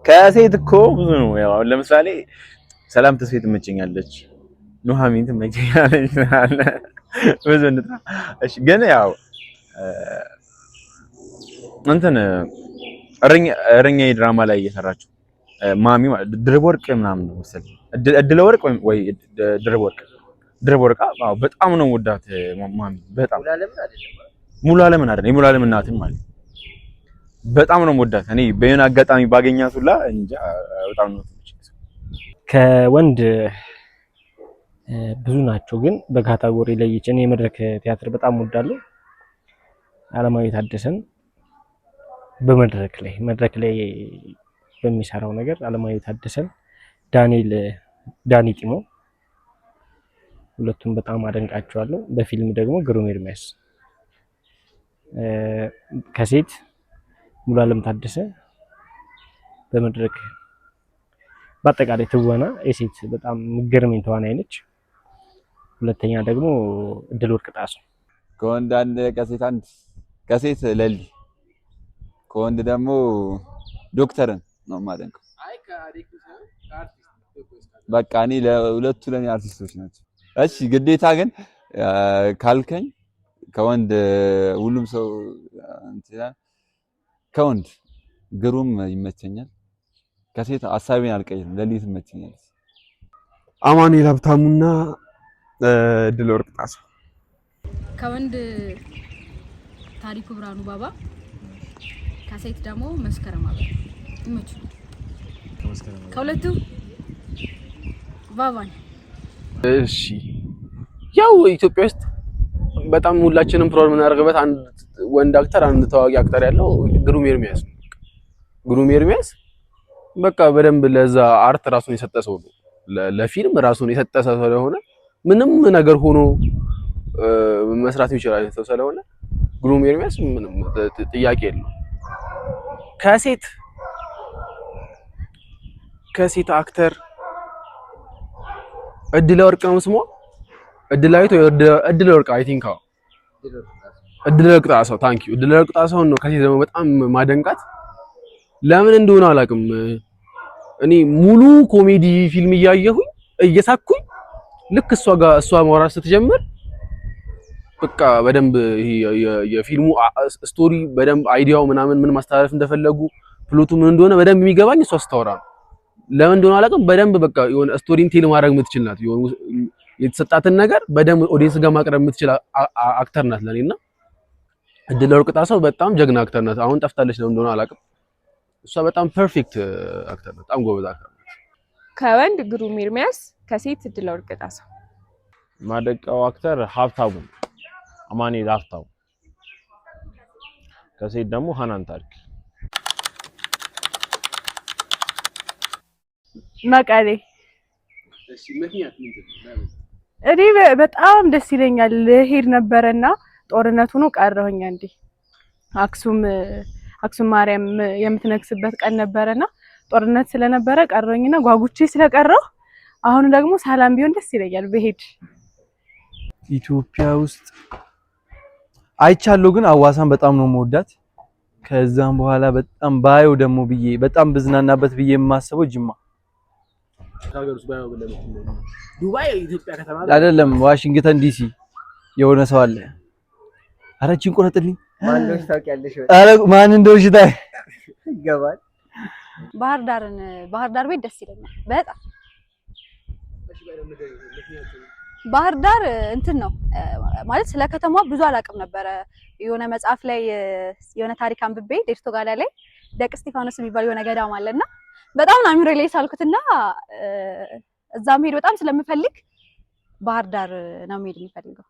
ከሴት እኮ ብዙ ነው። ያው አሁን ለምሳሌ ሰላም ተስፋዬ ትመቸኛለች፣ ኑሐሚን ትመቸኛለች። ብዙ እንጥራ። እሺ፣ ግን ያው እንትን እረኛዬ ድራማ ላይ እየሰራችው ማሚ ድርብ ወርቅ ምናምን ነው መሰለኝ፣ እድለ ወርቅ ወይ ድርብ ወርቅ፣ ድርብ ወርቅ። አዎ፣ በጣም ነው ወዳት ማሚ፣ በጣም ሙሉ አለምን አይደለም፣ የሙሉ አለም እናትን ማለት በጣም ነው ወዳት። እኔ በየሆነ አጋጣሚ ባገኛት ሁላ እንጃ በጣም ነው። ከወንድ ብዙ ናቸው፣ ግን በ category ለይቼ እኔ የመድረክ ቲያትር በጣም እወዳለሁ። አለማዊ ታደሰን በመድረክ ላይ መድረክ ላይ በሚሰራው ነገር አለማዊ ታደሰን፣ ዳንኤል ዳኒ ጢሞ ሁለቱም በጣም አደንቃቸዋለሁ። በፊልም ደግሞ ግሩም ኤርሚያስ፣ ከሴት ሙሉዓለም ታደሰ በመድረክ በአጠቃላይ ትወና የሴት በጣም የምትገርመኝ ተዋናይ ነች። ሁለተኛ ደግሞ እድል ወርቅ ጣሰው። ከወንድ አንድ፣ ከሴት አንድ። ከሴት ለሊ፣ ከወንድ ደግሞ ዶክተርን ነው የማደንቀው። በቃ እኔ ለሁለቱ ለኔ አርቲስቶች ናቸው። እሺ፣ ግዴታ ግን ካልከኝ ከወንድ ሁሉም ሰው እንትን ይላል። ከወንድ ግሩም ይመቸኛል። ከሴት ሀሳቤን አልቀይርም፣ ለሊ ትመቸኛለች። አማኑኤል ሀብታሙና ድል ወርቅ ጣሰው። ከወንድ ታሪኩ ብርሃኑ ባባ፣ ከሴት ደግሞ መስከረም አበራ ይመቹኛል። ከሁለቱ ባባን። እሺ፣ ያው ኢትዮጵያ ውስጥ በጣም ሁላችንም proud የምናደርግበት አንድ ወንድ actor፣ አንድ ታዋቂ actor ያለው ግሩም ኤርሚያስ ነው። ግሩም ኤርሚያስ በቃ በደንብ ለዛ art ራሱን የሰጠ ሰው ነው። ለፊልም ራሱን የሰጠ ሰው ስለሆነ፣ ምንም ነገር ሆኖ መስራት የሚችል አይነት ሰው ስለሆነ ግሩም ኤርሚያስ ምንም ጥያቄ የለውም። ከሴት actor እድለ ወርቅ ነው ስሟ። እድላዊት ወይ እድለ ወርቅ፣ I think፣ አዎ፣ እድለ ወርቅ ጣሰው፣ thank you። እድለ ወርቅ ጣሰውን ነው ከሴት ደግሞ በጣም ማደንቃት። ለምን እንደሆነ አላውቅም። እኔ ሙሉ ኮሜዲ ፊልም እያየሁኝ እየሳኩኝ ልክ እሷ ጋር እሷ ማውራት ስትጀምር በቃ በደንብ ይሄ የፊልሙ story በደንብ idea ው ምናምን ምን ማስተላለፍ እንደፈለጉ plot ኡ ምን እንደሆነ በደንብ የሚገባኝ እሷ ስታወራ ነው። ለምን እንደሆነ አላውቅም። በደንብ በቃ የሆነ story ን tell ማድረግ የምትችል ናት። የሆነ የተሰጣትን ነገር በደንብ audience ጋር ማቅረብ የምትችል actor ናት ለኔ። እና እድለወርቅ ጣሰው በጣም ጀግና actor ናት። አሁን ጠፍታለች፣ ለምን እንደሆነ አላውቅም። እሷ በጣም perfect actor ናት። በጣም ጎበዝ actor ናት። ከወንድ ግሩም ኤርሚያስ፣ ከሴት እድለወርቅ ጣሰው። ማደንቀው actor ሀብታሙ፣ አማኑኤል ሀብታሙ፣ ከሴት ደግሞ ሀናን ታሪክ። መቀሌ። እሺ፣ ምክንያት ምንድን ነው? እኔ በጣም ደስ ይለኛል። ልሄድ ነበረና ጦርነት ሆኖ ቀረሁኝ። አንዴ አክሱም አክሱም ማርያም የምትነግስበት ቀን ነበረና ጦርነት ስለነበረ ቀረሁኝና ጓጉቼ ስለቀረሁ አሁን ደግሞ ሰላም ቢሆን ደስ ይለኛል ብሄድ። ኢትዮጵያ ውስጥ አይቻለሁ፣ ግን አዋሳን በጣም ነው የምወዳት። ከዛም በኋላ በጣም ባየው ደግሞ ብዬ በጣም ብዝናናበት ብዬ የማስበው ጅማ። ከሀገር ውስጥ ባየው ብለህ የምትመኘው? ዱባይ ኢትዮጵያ ከተማ አይደለም፣ ዋሽንግተን ዲሲ የሆነ ሰው አለ። ኧረ እቺን ቁረጥልኝ። ማን እንደሆንሽ ታውቂያለሽ ወይ? ኧረ ማን እንደሆንሽ ይገባል። ባህር ዳርን፣ ባህር ዳር ቤት ደስ ይለኛል በጣም። ባህር ዳር እንትን ነው ማለት ስለ ከተማዋ ብዙ አላውቅም ነበረ። የሆነ መጽሐፍ ላይ የሆነ ታሪክ አንብቤ ዴርቶጋዳ ላይ ደቅ እስጢፋኖስ የሚባል የሆነ ገዳም አለና በጣም ነው አእምሮዬ ላይ ሳልኩትና እዛ መሄድ በጣም ስለምፈልግ ባህር ዳር ነው መሄድ የምፈልገው።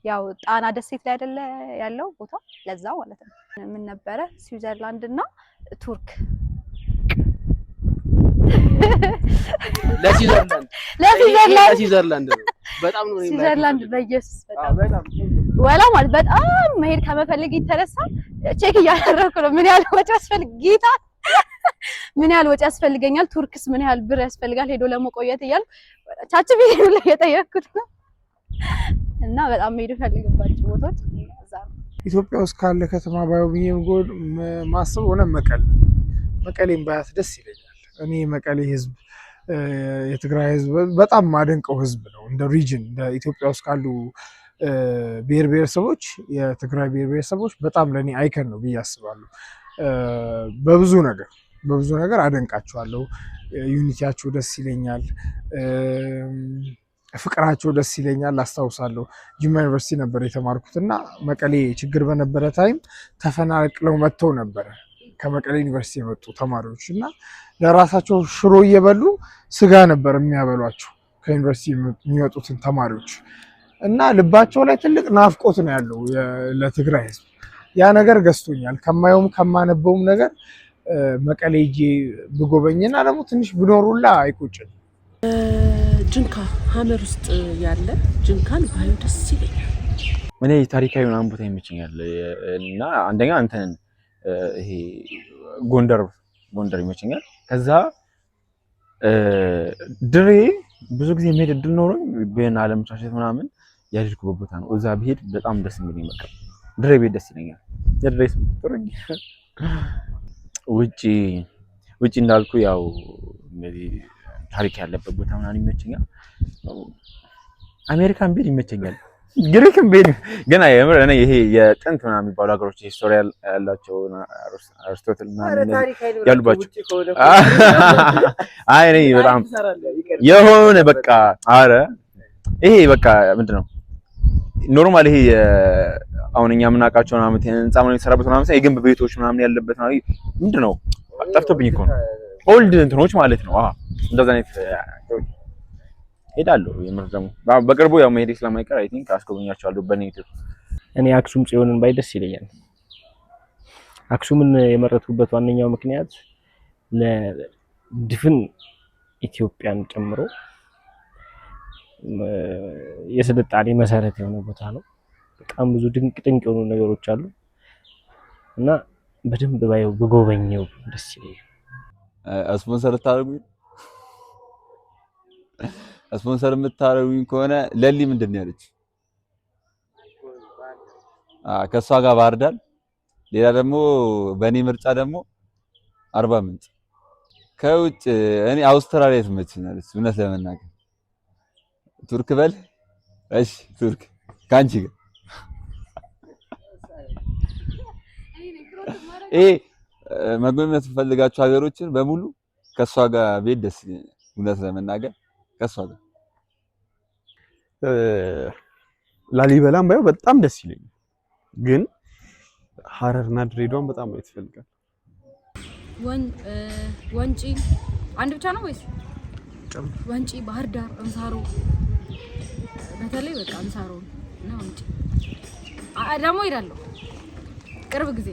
ያው ጣና ደሴት ላይ አይደለ ያለው ቦታ፣ ለዛ ማለት ነው። ምን ነበረ፣ ስዊዘርላንድ እና ቱርክ። ለስዊዘርላንድ። ለስዊዘርላንድ። ለስዊዘርላንድ ነው። በጣም ነው እኔ ስዊዘርላንድ በኢየሱስ በጣም ወላ ማለት በጣም መሄድ ከመፈለግ የተነሳ check እያደረኩ ነው ምን ያህል ወጪ ያስፈልግ፣ ጌታ፣ ምን ያህል ወጪ ያስፈልገኛል፣ ቱርክስ ምን ያህል ብር ያስፈልጋል ሄዶ ለመቆየት እያልኩ ChatGPT ላይ የጠየኩት ነው። እና በጣም መሄድ እፈልግባቸው ቦታዎች እዛ ነው። ኢትዮጵያ ውስጥ ካለ ከተማ ባየው ብዬ ማስብ ሆነ መቀሌ፣ መቀሌን ባያት ደስ ይለኛል። እኔ መቀሌ ህዝብ፣ የትግራይ ህዝብ በጣም ማደንቀው ህዝብ ነው። እንደ region እንደ ኢትዮጵያ ውስጥ ካሉ ብሔር ብሔረሰቦች የትግራይ ብሔር ብሔረሰቦች በጣም ለእኔ icon ነው ብዬ አስባለሁ። በብዙ ነገር አደንቃቸዋለሁ። Unity ያቸው ደስ ይለኛል። ፍቅራቸው ደስ ይለኛል። አስታውሳለሁ ጅማ ዩኒቨርሲቲ ነበር የተማርኩት እና መቀሌ ችግር በነበረ time ተፈናቅለው መጥተው ነበረ ከመቀሌ ዩኒቨርሲቲ የመጡ ተማሪዎች። እና ለራሳቸው ሽሮ እየበሉ ስጋ ነበር የሚያበሏቸው ከዩኒቨርሲቲ የሚመጡትን ተማሪዎች። እና ልባቸው ላይ ትልቅ ናፍቆት ነው ያለው ለትግራይ ህዝብ። ያ ነገር ገዝቶኛል። ከማየውም ከማነበውም ነገር መቀሌ ሄጄ ብጎበኝና ደግሞ ትንሽ ብኖሩላ አይቆጭም። ጅንካ፣ ሀመር ውስጥ ያለ ጅንካን ባየው ደስ ይለኛል። እኔ ታሪካዊ ምናምን ቦታ ይመቸኛል እና አንደኛ እንትን ይሄ ጎንደር፣ ጎንደር ይመቸኛል። ከዛ ድሬ ብዙ ጊዜ መሄድ እድል ኖሮኝ ብን አለመቻቸት ምናምን ያደርኩበት ቦታ ነው። እዛ ብሄድ በጣም ደስ የሚለኝ በቃ ድሬ ቤት ደስ ይለኛል። የድሬ ስም ጥሩኝ። ውጪ እንዳልኩ ያው እንደዚህ ታሪክ ያለበት ቦታ ምናምን ይመቸኛል። አሜሪካን ብሄድ ይመቸኛል። ግሪክም ብሄድ ግን የምር እኔ ይሄ የጥንት ምናምን የሚባሉ ሀገሮች history ያላቸው አርስቶትል ምናምን ያሉባቸው፣ አይ እኔ በጣም የሆነ በቃ አረ ይሄ በቃ ምንድን ነው normal ይሄ አሁን እኛ የምናውቃቸው ምናምን ህንፃ ምናምን የተሰራበት ምናምን የግንብ ቤቶች ምናምን ያለበት ምንድን ነው፣ ጠፍቶብኝ እኮ ነው። Old እንትኖች ማለት ነው። አዎ፣ እንደዛ አይነት ሄዳለሁ። የምር ደግሞ በቅርቡ ያው መሄዴ ስለማይቀር I think አስጎበኛቸዋለሁ በኔ YouTube። እኔ አክሱም ጽዮንን ባይ ደስ ይለኛል። አክሱምን የመረጥኩበት ዋነኛው ምክንያት ለድፍን ኢትዮጵያን ጨምሮ የስልጣኔ መሰረት የሆነ ቦታ ነው። በጣም ብዙ ድንቅ ድንቅ የሆኑ ነገሮች አሉ እና በደንብ ባየው ብጎበኘው ደስ ይለኛል። ስፖንሰር ታደርጉኝ ስፖንሰር የምታደርጉኝ ከሆነ ለሊ ምንድን ነው ያለች? ከእሷ ጋር ባህር ዳር፣ ሌላ ደግሞ በእኔ ምርጫ ደግሞ አርባ ምንጭ። ከውጭ እኔ አውስትራሊያ ትመቸኛለች እውነት ለመናገር። ቱርክ በል እሺ፣ ቱርክ ከአንቺ ጋር። ይሄ መጎብኘት የምፈልጋቸው ሀገሮችን በሙሉ ከእሷ ጋር ቤት ደስ ይለኛል እውነት ለመናገር ከእሷ ጋር። ላሊበላም ባየው በጣም ደስ ይለኛል፣ ግን ሀረርና ድሬዳዋን በጣም ማየት እፈልጋለሁ። ወንጪ አንድ ብቻ ነው ወይስ? ወንጪ፣ ባህር ዳር፣ እንሳሮ፣ በተለይ በቃ እንሳሮ እና ወንጪ ደግሞ እሄዳለሁ ቅርብ ጊዜ።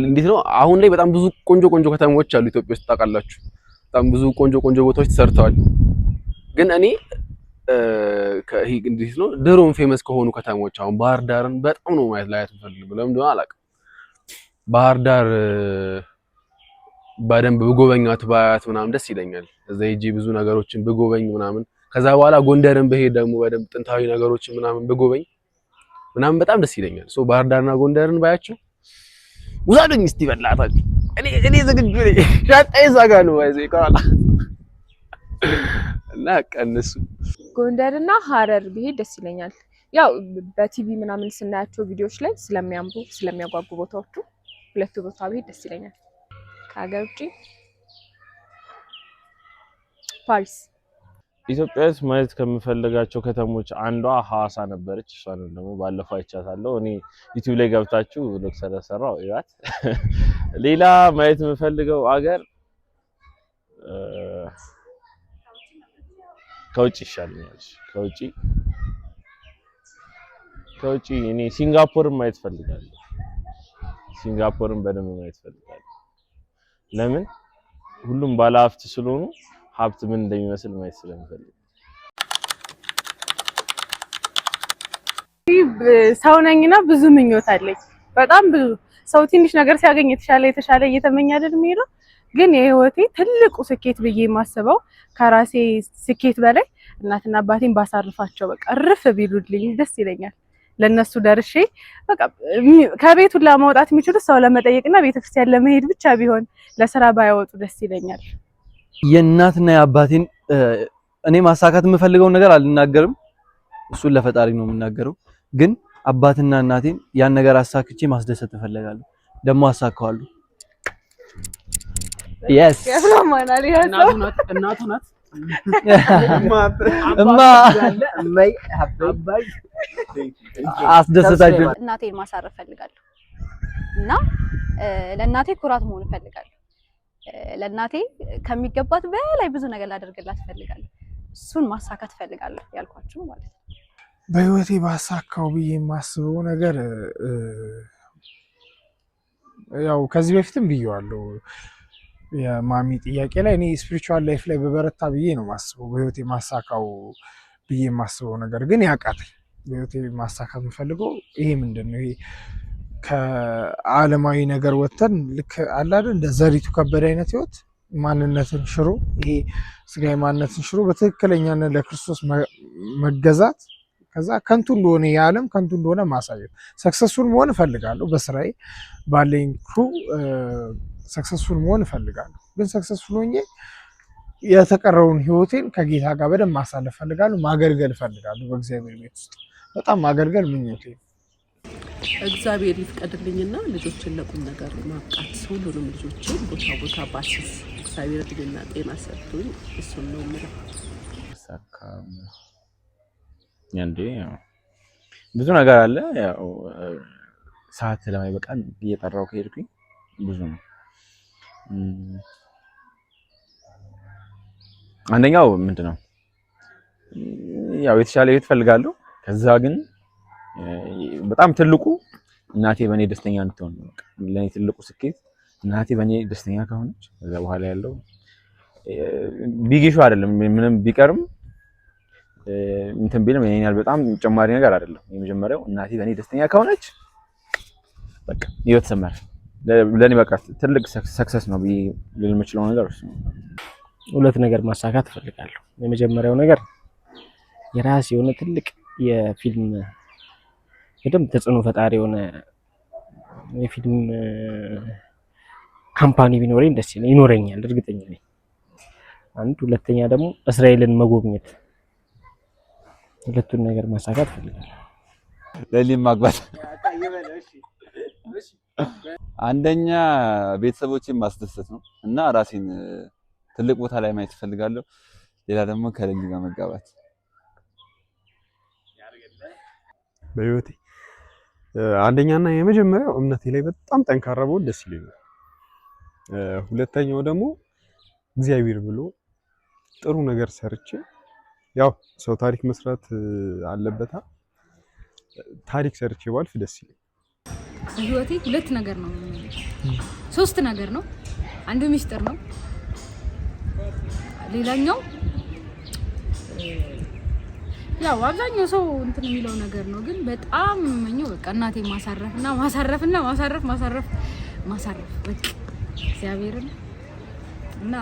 እንዴት ነው አሁን ላይ በጣም ብዙ ቆንጆ ቆንጆ ከተሞች አሉ ኢትዮጵያ ውስጥ ታውቃላችሁ። በጣም ብዙ ቆንጆ ቆንጆ ቦታዎች ተሰርተዋል። ግን እኔ እንዴት ነው ድሮም famous ከሆኑ ከተሞች አሁን ባህር ዳርን በጣም ነው ማየት ላያት የምፈልገው። ለምን እንደሆነ አላውቅም። ባህር ዳር በደንብ ብጎበኛት ባያት ምናምን ደስ ይለኛል። እዛ ሄጄ ብዙ ነገሮችን ብጎበኝ ምናምን፣ ከዛ በኋላ ጎንደርን ብሄድ ደግሞ በደንብ ጥንታዊ ነገሮችን ምናምን ብጎበኝ ምናምን በጣም ደስ ይለኛል። So ባህር ዳርና ጎንደርን ባያቸው ውሰዱኝ እስቲ በላታችሁ። እኔ ዝግጁ ነኝ። ሻንጣዬ እዛ ጋር ነው ባይዘ ይቀራል እና ቀንሱ። ጎንደርና ሀረር ብሄድ ደስ ይለኛል። ያው በቲቪ ምናምን ስናያቸው ቪዲዮዎች ላይ ስለሚያምሩ ስለሚያጓጉ ቦታዎቹ ሁለቱ ቦታ ብሄድ ደስ ይለኛል። ከሀገር ውጭ ፓሪስ። ኢትዮጵያ ውስጥ ማየት ከምፈልጋቸው ከተሞች አንዷ ሐዋሳ ነበረች። እሷንም ደግሞ ባለፈው አይቻታለሁ። እኔ YouTube ላይ ገብታችሁ vlog ስለሰራው እዩት። ሌላ ማየት የምፈልገው አገር ከውጭ ይሻለኛል። ከውጭ እኔ ሲንጋፖርን ማየት ፈልጋለሁ። ሲንጋፖርን በደንብ ማየት ፈልጋለሁ። ለምን ሁሉም ባለሀብት ስለሆኑ ሀብት ምን እንደሚመስል ማየት ስለምፈልግ። ሰው ነኝና ብዙ ምኞት አለኝ። በጣም ብዙ። ሰው ትንሽ ነገር ሲያገኝ የተሻለ የተሻለ እየተመኘ አይደል የሚሄደው። ግን የህይወቴ ትልቁ ስኬት ብዬ የማስበው ከራሴ ስኬት በላይ እናትና አባቴን ባሳርፋቸው በቃ እርፍ ቢሉልኝ ደስ ይለኛል። ለነሱ ደርሼ በቃ ከቤት ሁላ መውጣት የሚችሉት ሰው ለመጠየቅና ቤተክርስቲያን ለመሄድ ብቻ ቢሆን ለስራ ባይወጡ ደስ ይለኛል። የእናትና የአባቴን እኔ ማሳካት የምፈልገውን ነገር አልናገርም። እሱን ለፈጣሪ ነው የምናገረው። ግን አባትና እናቴን ያን ነገር አሳክቼ ማስደሰት እፈልጋለሁ። ደግሞ አሳካዋለሁ። Yes. እናቱ ናት። እማ አስደሰታችሁ። እናቴን ማሳረፍ እፈልጋለሁ እና ለእናቴ ኩራት መሆን እፈልጋለሁ። ለእናቴ ከሚገባት በላይ ብዙ ነገር ላደርግላት እፈልጋለሁ። እሱን ማሳካት እፈልጋለሁ ያልኳችሁ ማለት ነው። በህይወቴ ባሳካው ብዬ የማስበው ነገር ያው ከዚህ በፊትም ብዬዋለሁ። የማሚ ጥያቄ ላይ እኔ spiritual life ላይ በበረታ ብዬ ነው የማስበው። በህይወቴ ማሳካው ብዬ የማስበው ነገር ግን ያቃተኝ በህይወቴ ማሳካት የምፈልገው ይሄ ምንድን ነው? ይሄ ከዓለማዊ ነገር ወጥተን ልክ አለ አይደል እንደ ዘሪቱ ከበደ አይነት ህይወት ማንነትን ሽሮ፣ ይሄ ስጋዊ ማንነትን ሽሮ በትክክለኛነት ለክርስቶስ መገዛት፣ ከዛ ከንቱ እንደሆነ የዓለም ከንቱ እንደሆነ ማሳየት፣ successful መሆን እፈልጋለሁ። በስራዬ ባለኝ crew successful መሆን እፈልጋለሁ። ግን successful ሆኜ የተቀረውን ህይወቴን ከጌታ ጋር በደንብ ማሳለፍ እፈልጋለሁ። ማገልገል እፈልጋለሁ። በእግዚአብሔር ቤት ውስጥ በጣም ማገልገል ምኞቴ ነው። እግዚአብሔር ይፍቀድልኝና ልጆችን ለቁም ነገር ማብቃት፣ ሁሉንም ልጆችን ቦታ ቦታ ባስይዝ እግዚአብሔር እድሜና ጤና ሰጥቶኝ እሱን ነው የምለው። እንዴ ያው ብዙ ነገር አለ። ያው ሰዓት ስለማይበቃን እየጠራው ከሄድኩኝ ብዙ ነው። አንደኛው ምንድን ነው ያው የተሻለ ህይወት እፈልጋለሁ። ከዛ ግን በጣም ትልቁ እናቴ በእኔ ደስተኛ እንድትሆን ነው። በቃ ለእኔ ትልቁ ስኬት እናቴ በእኔ ደስተኛ ከሆነች ከዛ በኋላ ያለው big issue አይደለም። ምንም ቢቀርም እንትን ቢልም ይሄን ያህል በጣም ጨማሪ ነገር አይደለም። የመጀመሪያው እናቴ በእኔ ደስተኛ ከሆነች በቃ ህይወት ሰመረ። ለእኔ በቃ ትልቅ success ነው ብዬ ልል የምችለው ነገር እሱ ነው። ሁለት ነገር ማሳካት እፈልጋለሁ። የመጀመሪያው ነገር የራስ የሆነ ትልቅ የፊልም በደንብ ተጽዕኖ ፈጣሪ የሆነ የፊልም company ቢኖረኝ ደስ ይለኛል፣ ይኖረኛል፣ እርግጠኛ ነኝ። አንድ ሁለተኛ ደግሞ እስራኤልን መጎብኘት፣ ሁለቱን ነገር ማሳካት እፈልጋለሁ። ለሊም ማግባት። አንደኛ ቤተሰቦቼን ማስደሰት ነው እና ራሴን ትልቅ ቦታ ላይ ማየት እፈልጋለሁ። ሌላ ደግሞ ከሌሊ ጋር መጋባት። በህይወቴ አንደኛና የመጀመሪያው እምነቴ ላይ በጣም ጠንካራ ብሆን ደስ ይለኛል። ሁለተኛው ደግሞ እግዚአብሔር ብሎ ጥሩ ነገር ሰርቼ፣ ያው ሰው ታሪክ መስራት አለበታ፣ ታሪክ ሰርቼ ባልፍ ደስ ይለኛል። በህይወቴ ሁለት ነገር ነው የምመኘው፣ ሶስት ነገር ነው። አንዱ ሚስጥር ነው። ሌላኛው ያው አብዛኛው ሰው እንትን የሚለው ነገር ነው። ግን በጣም የምመኘው በቃ እናቴ ማሳረፍና ማሳረፍና ማሳረፍ ማሳረፍ ማሳረፍ፣ በቃ እግዚአብሔርን። እና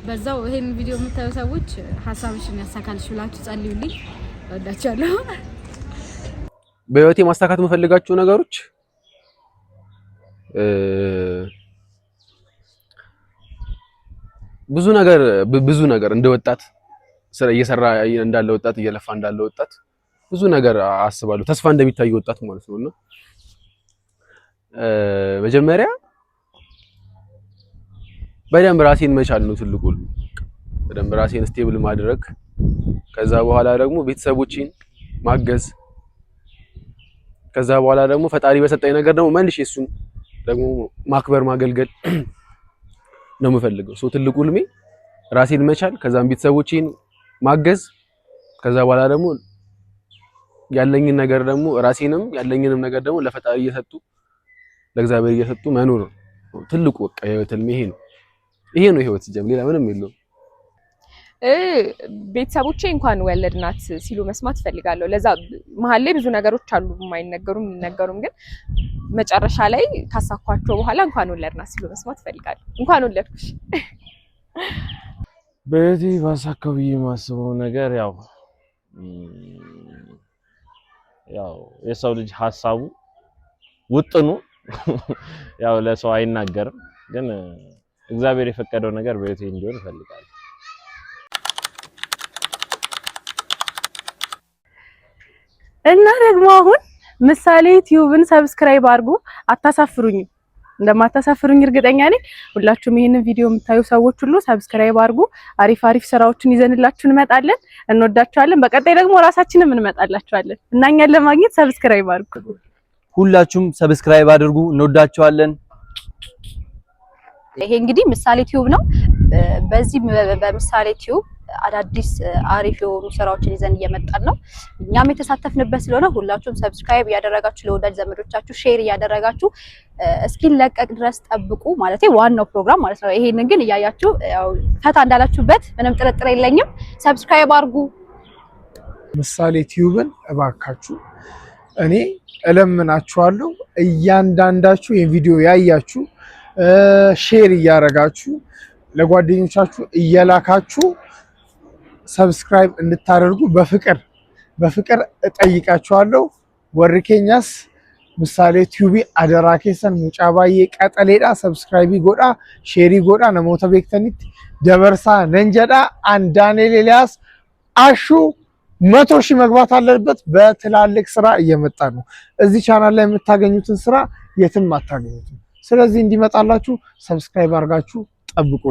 በዛው ይሄን ቪዲዮ የምታዩ ሰዎች ሀሳብሽን ያሳካልሽ ብላችሁ ጸልዩልኝ። እወዳችኋለሁ። በህይወቴ ማሳካት የምፈልጋቸው ነገሮች ብዙ ነገር እንደ ወጣት፣ ስራ እየሰራ እንዳለ ወጣት፣ እየለፋ እንዳለ ወጣት ብዙ ነገር አስባለሁ። ተስፋ እንደሚታይ ወጣት ማለት ነውና መጀመሪያ በደንብ ራሴን መቻል ነው ትልቁ። በደንብ ራሴን stable ማድረግ፣ ከዛ በኋላ ደግሞ ቤተሰቦቼን ማገዝ፣ ከዛ በኋላ ደግሞ ፈጣሪ በሰጠኝ ነገር ደግሞ መልሼ እሱን ደግሞ ማክበር ማገልገል ነው የምፈልገው። So ትልቁ ህልሜ ራሴን መቻል፣ ከዛም ቤተሰቦቼን ማገዝ፣ ከዛ በኋላ ደግሞ ያለኝን ነገር ደግሞ ራሴንም ያለኝንም ነገር ደግሞ ለፈጣሪ እየሰጡ፣ ለእግዚአብሔር እየሰጡ መኖር ነው ትልቁ በቃ የህይወት ህልሜ ይሄ ነው። ይሄ ነው ህይወት ሲጀምር፣ ሌላ ምንም የለውም። ቤተሰቦቼ እንኳን ወለድናት ሲሉ መስማት እፈልጋለሁ። ለዛ መሀል ላይ ብዙ ነገሮች አሉ የማይነገሩም የሚነገሩም፣ ግን መጨረሻ ላይ ካሳኳቸው በኋላ እንኳን ወለድናት ሲሉ መስማት እፈልጋለሁ። እንኳን ወለድኩሽ። በህይወቴ ባሳካው ብዬ የማስበው ነገር ያው የሰው ልጅ ሀሳቡ ውጥኑ ያው ለሰው አይናገርም፣ ግን እግዚአብሔር የፈቀደው ነገር በህይወቴ እንዲሆን እፈልጋለሁ። እና ደግሞ አሁን ምሳሌ ቲዩብን subscribe አድርጉ። አታሳፍሩኝም፣ እንደማታሳፍሩኝ እርግጠኛ ነኝ። ሁላችሁም ይህንን ቪዲዮ የምታዩ ሰዎች ሁሉ subscribe አድርጉ። አሪፍ አሪፍ ስራዎችን ይዘንላችሁ እንመጣለን። እንወዳችኋለን። በቀጣይ ደግሞ ራሳችንም እንመጣላችኋለን እና እኛን ለማግኘት subscribe አድርጉ። ሁላችሁም subscribe አድርጉ። እንወዳችኋለን። ይሄ እንግዲህ ምሳሌ ቲዩብ ነው። በዚህ በምሳሌ ቲዩብ አዳዲስ አሪፍ የሆኑ ስራዎችን ይዘን እየመጣን ነው። እኛም የተሳተፍንበት ስለሆነ ሁላችሁም subscribe እያደረጋችሁ፣ ለወዳጅ ዘመዶቻችሁ share እያደረጋችሁ እስኪለቀቅ ድረስ ጠብቁ። ማለት ዋናው ፕሮግራም ማለት ነው። ይሄንን ግን እያያችሁ ያው ፈታ እንዳላችሁበት ምንም ጥርጥር የለኝም። Subscribe አድርጉ። ምሳሌ ቲዩብን እባካችሁ እኔ እለምናችኋለሁ። እያንዳንዳችሁ ይህን ቪዲዮ ያያችሁ share እያደረጋችሁ፣ ለጓደኞቻችሁ እየላካችሁ subscribe እንድታደርጉ በፍቅር በፍቅር እጠይቃችኋለሁ። Warri keenyas ምሳሌ ቲዩቢ adaraa keessan, mucaa baay'ee qaxaleedha, subscribe godhaa, share godhaa, namoota beektanitti dabarsaa nan jedha። An ዳንኤል ኤልያስ። አሹ 100,000 መግባት አለበት። በትላልቅ ስራ እየመጣ ነው። እዚህ ቻናል ላይ የምታገኙትን ስራ የትም አታገኙትም። ስለዚህ እንዲመጣላችሁ subscribe አድርጋችሁ ጠብቁ።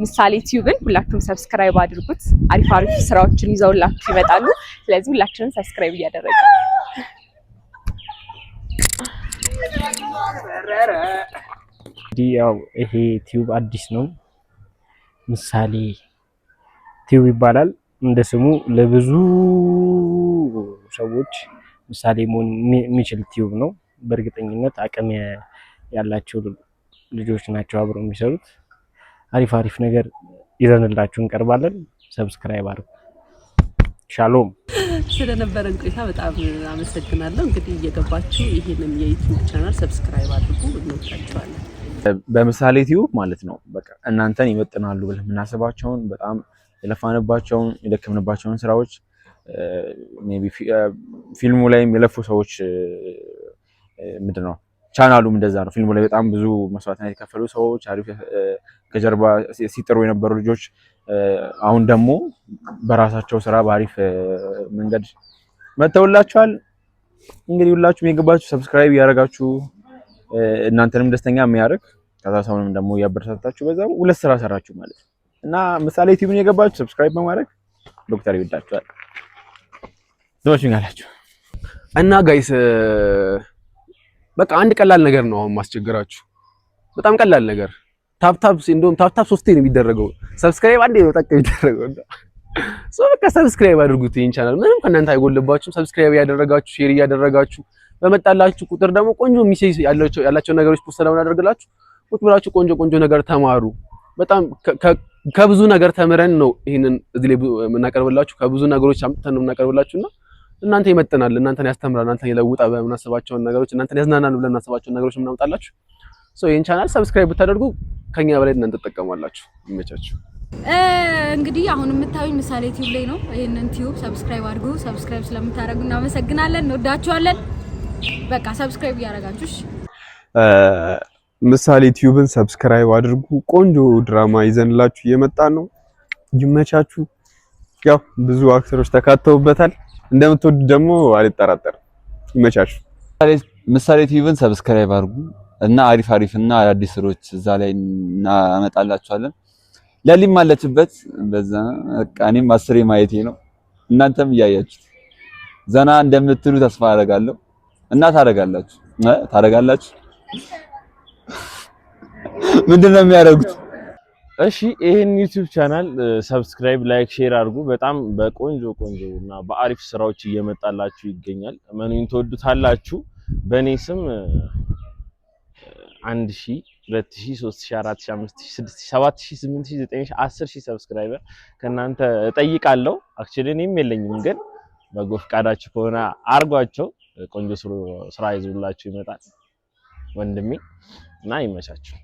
ምሳሌ ቲዩብን ሁላችሁም subscribe አድርጉት። አሪፍ አሪፍ ስራዎችን ይዘውላችሁ ይመጣሉ። ስለዚህ ሁላችንም subscribe እያደረግን እንግዲህ ያው ይሄ ቲዩብ አዲስ ነው። ምሳሌ ቲዩብ ይባላል። እንደ ስሙ ለብዙ ሰዎች ምሳሌ መሆን የሚችል tube ነው። በእርግጠኝነት አቅም ያላቸው ልጆች ናቸው አብረው የሚሰሩት። አሪፍ አሪፍ ነገር ይዘንላችሁ እንቀርባለን። Subscribe አድርጉ። ሻሎም። ስለነበረን ቆይታ በጣም አመሰግናለሁ። እንግዲህ እየገባችሁ ይህንን የ YouTube channel subscribe አድርጉ። እንወዳችኋለን። በምሳሌ Tube ማለት ነው። በቃ እናንተን ይመጥናሉ ብለን የምናስባቸውን በጣም የለፋንባቸውን የደከምንባቸውን ስራዎች፣ maybe ፊልሙ ላይም የለፉ ሰዎች፣ ምንድን ነው ቻናሉም እንደዛ ነው። ፊልሙ ላይ በጣም ብዙ መስዋዕትነት የከፈሉ ሰዎች፣ አሪፍ ከጀርባ ሲጥሩ የነበሩ ልጆች አሁን ደግሞ በራሳቸው ስራ በአሪፍ መንገድ መጥተውላችኋል። እንግዲህ ሁላችሁም የገባችሁ subscribe እያደረጋችሁ እናንተንም ደስተኛ የሚያደርግ ከዛ ሰውንም ደግሞ እያበረታታችሁ በዛ ሁለት ስራ ሰራችሁ ማለት ነው። እና ምሳሌ Tube ን የገባችሁ subscribe በማድረግ ዶክተር ይወዳችኋል። ትመቹኛላችሁ። እና guys፣ በቃ አንድ ቀላል ነገር ነው አሁን ማስቸገራችሁ። በጣም ቀላል ነገር፣ tap tap፣ እንደውም tap tap ሶስቴ ነው የሚደረገው። Subscribe አንዴ ነው ጠቅ የሚደረገው። So በቃ subscribe አድርጉት ይሄን ቻናል፣ ምንም ከእናንተ አይጎልባችሁም። Subscribe እያደረጋችሁ፣ share እያደረጋችሁ፣ በመጣላችሁ ቁጥር ደግሞ ቆንጆ message ያላቸው ነገሮች post ስለምናደርግላችሁ ቁጭ ብላችሁ ቆንጆ ቆንጆ ነገር ተማሩ። በጣም ከብዙ ነገር ተምረን ነው ይሄንን እዚህ ላይ የምናቀርብላችሁ፣ ከብዙ ነገሮች አምጥተን ነው የምናቀርብላችሁና እናንተ ይመጥናል፣ እናንተን ያስተምራል፣ እናንተን ይለውጣል ብለን የምናስባቸውን ነገሮች፣ እናንተን ያዝናናል ብለን የምናስባቸውን ነገሮች የምናመጣላችሁ። So ይሄን channel subscribe ብታደርጉ ከኛ በላይ እናንተ ትጠቀማላችሁ። ይመቻችሁ። እንግዲህ አሁን የምታዩኝ ምሳሌ Tube ላይ ነው። ይህንን tube subscribe አድርጉ። Subscribe ስለምታደርጉ እናመሰግናለን። እንወዳችኋለን። በቃ subscribe እያደረጋችሁ እሺ። ምሳሌ Tube ን subscribe አድርጉ። ቆንጆ ድራማ ይዘንላችሁ እየመጣን ነው። ይመቻችሁ። ያው ብዙ actor ኦች ተካተውበታል። እንደምትወዱ ደግሞ አልጠራጠርም። ይመቻችሁ። ምሳሌ Tube ን subscribe አድርጉ እና አሪፍ አሪፍ እና አዳዲስ ስራዎች እዛ ላይ እናመጣላችኋለን። ለሊም አለችበት በዛ በቃ እኔም 10 ማየቴ ነው። እናንተም እያያችሁት ዘና እንደምትሉ ተስፋ አደርጋለሁ እና ታደርጋላችሁ። ምንድን ነው የሚያደርጉት? እሺ፣ ይሄን YouTube channel subscribe፣ like፣ share አድርጉ። በጣም በቆንጆ ቆንጆ እና በአሪፍ ስራዎች እየመጣላችሁ ይገኛል። እመኑኝ ትወዱታላችሁ። በእኔ ስም 1000፣ 2000፣ 3000፣ 4000፣ 5000፣ 6000፣ 7000፣ 8000፣ 9000፣ 10,000 subscriber ከእናንተ እጠይቃለሁ። Actually እኔም የለኝም፣ ግን በጎ ፈቃዳችሁ ከሆነ አርጓቸው። ቆንጆ ስራ ይዞላችሁ ይመጣል ወንድሜ እና ይመቻችሁ።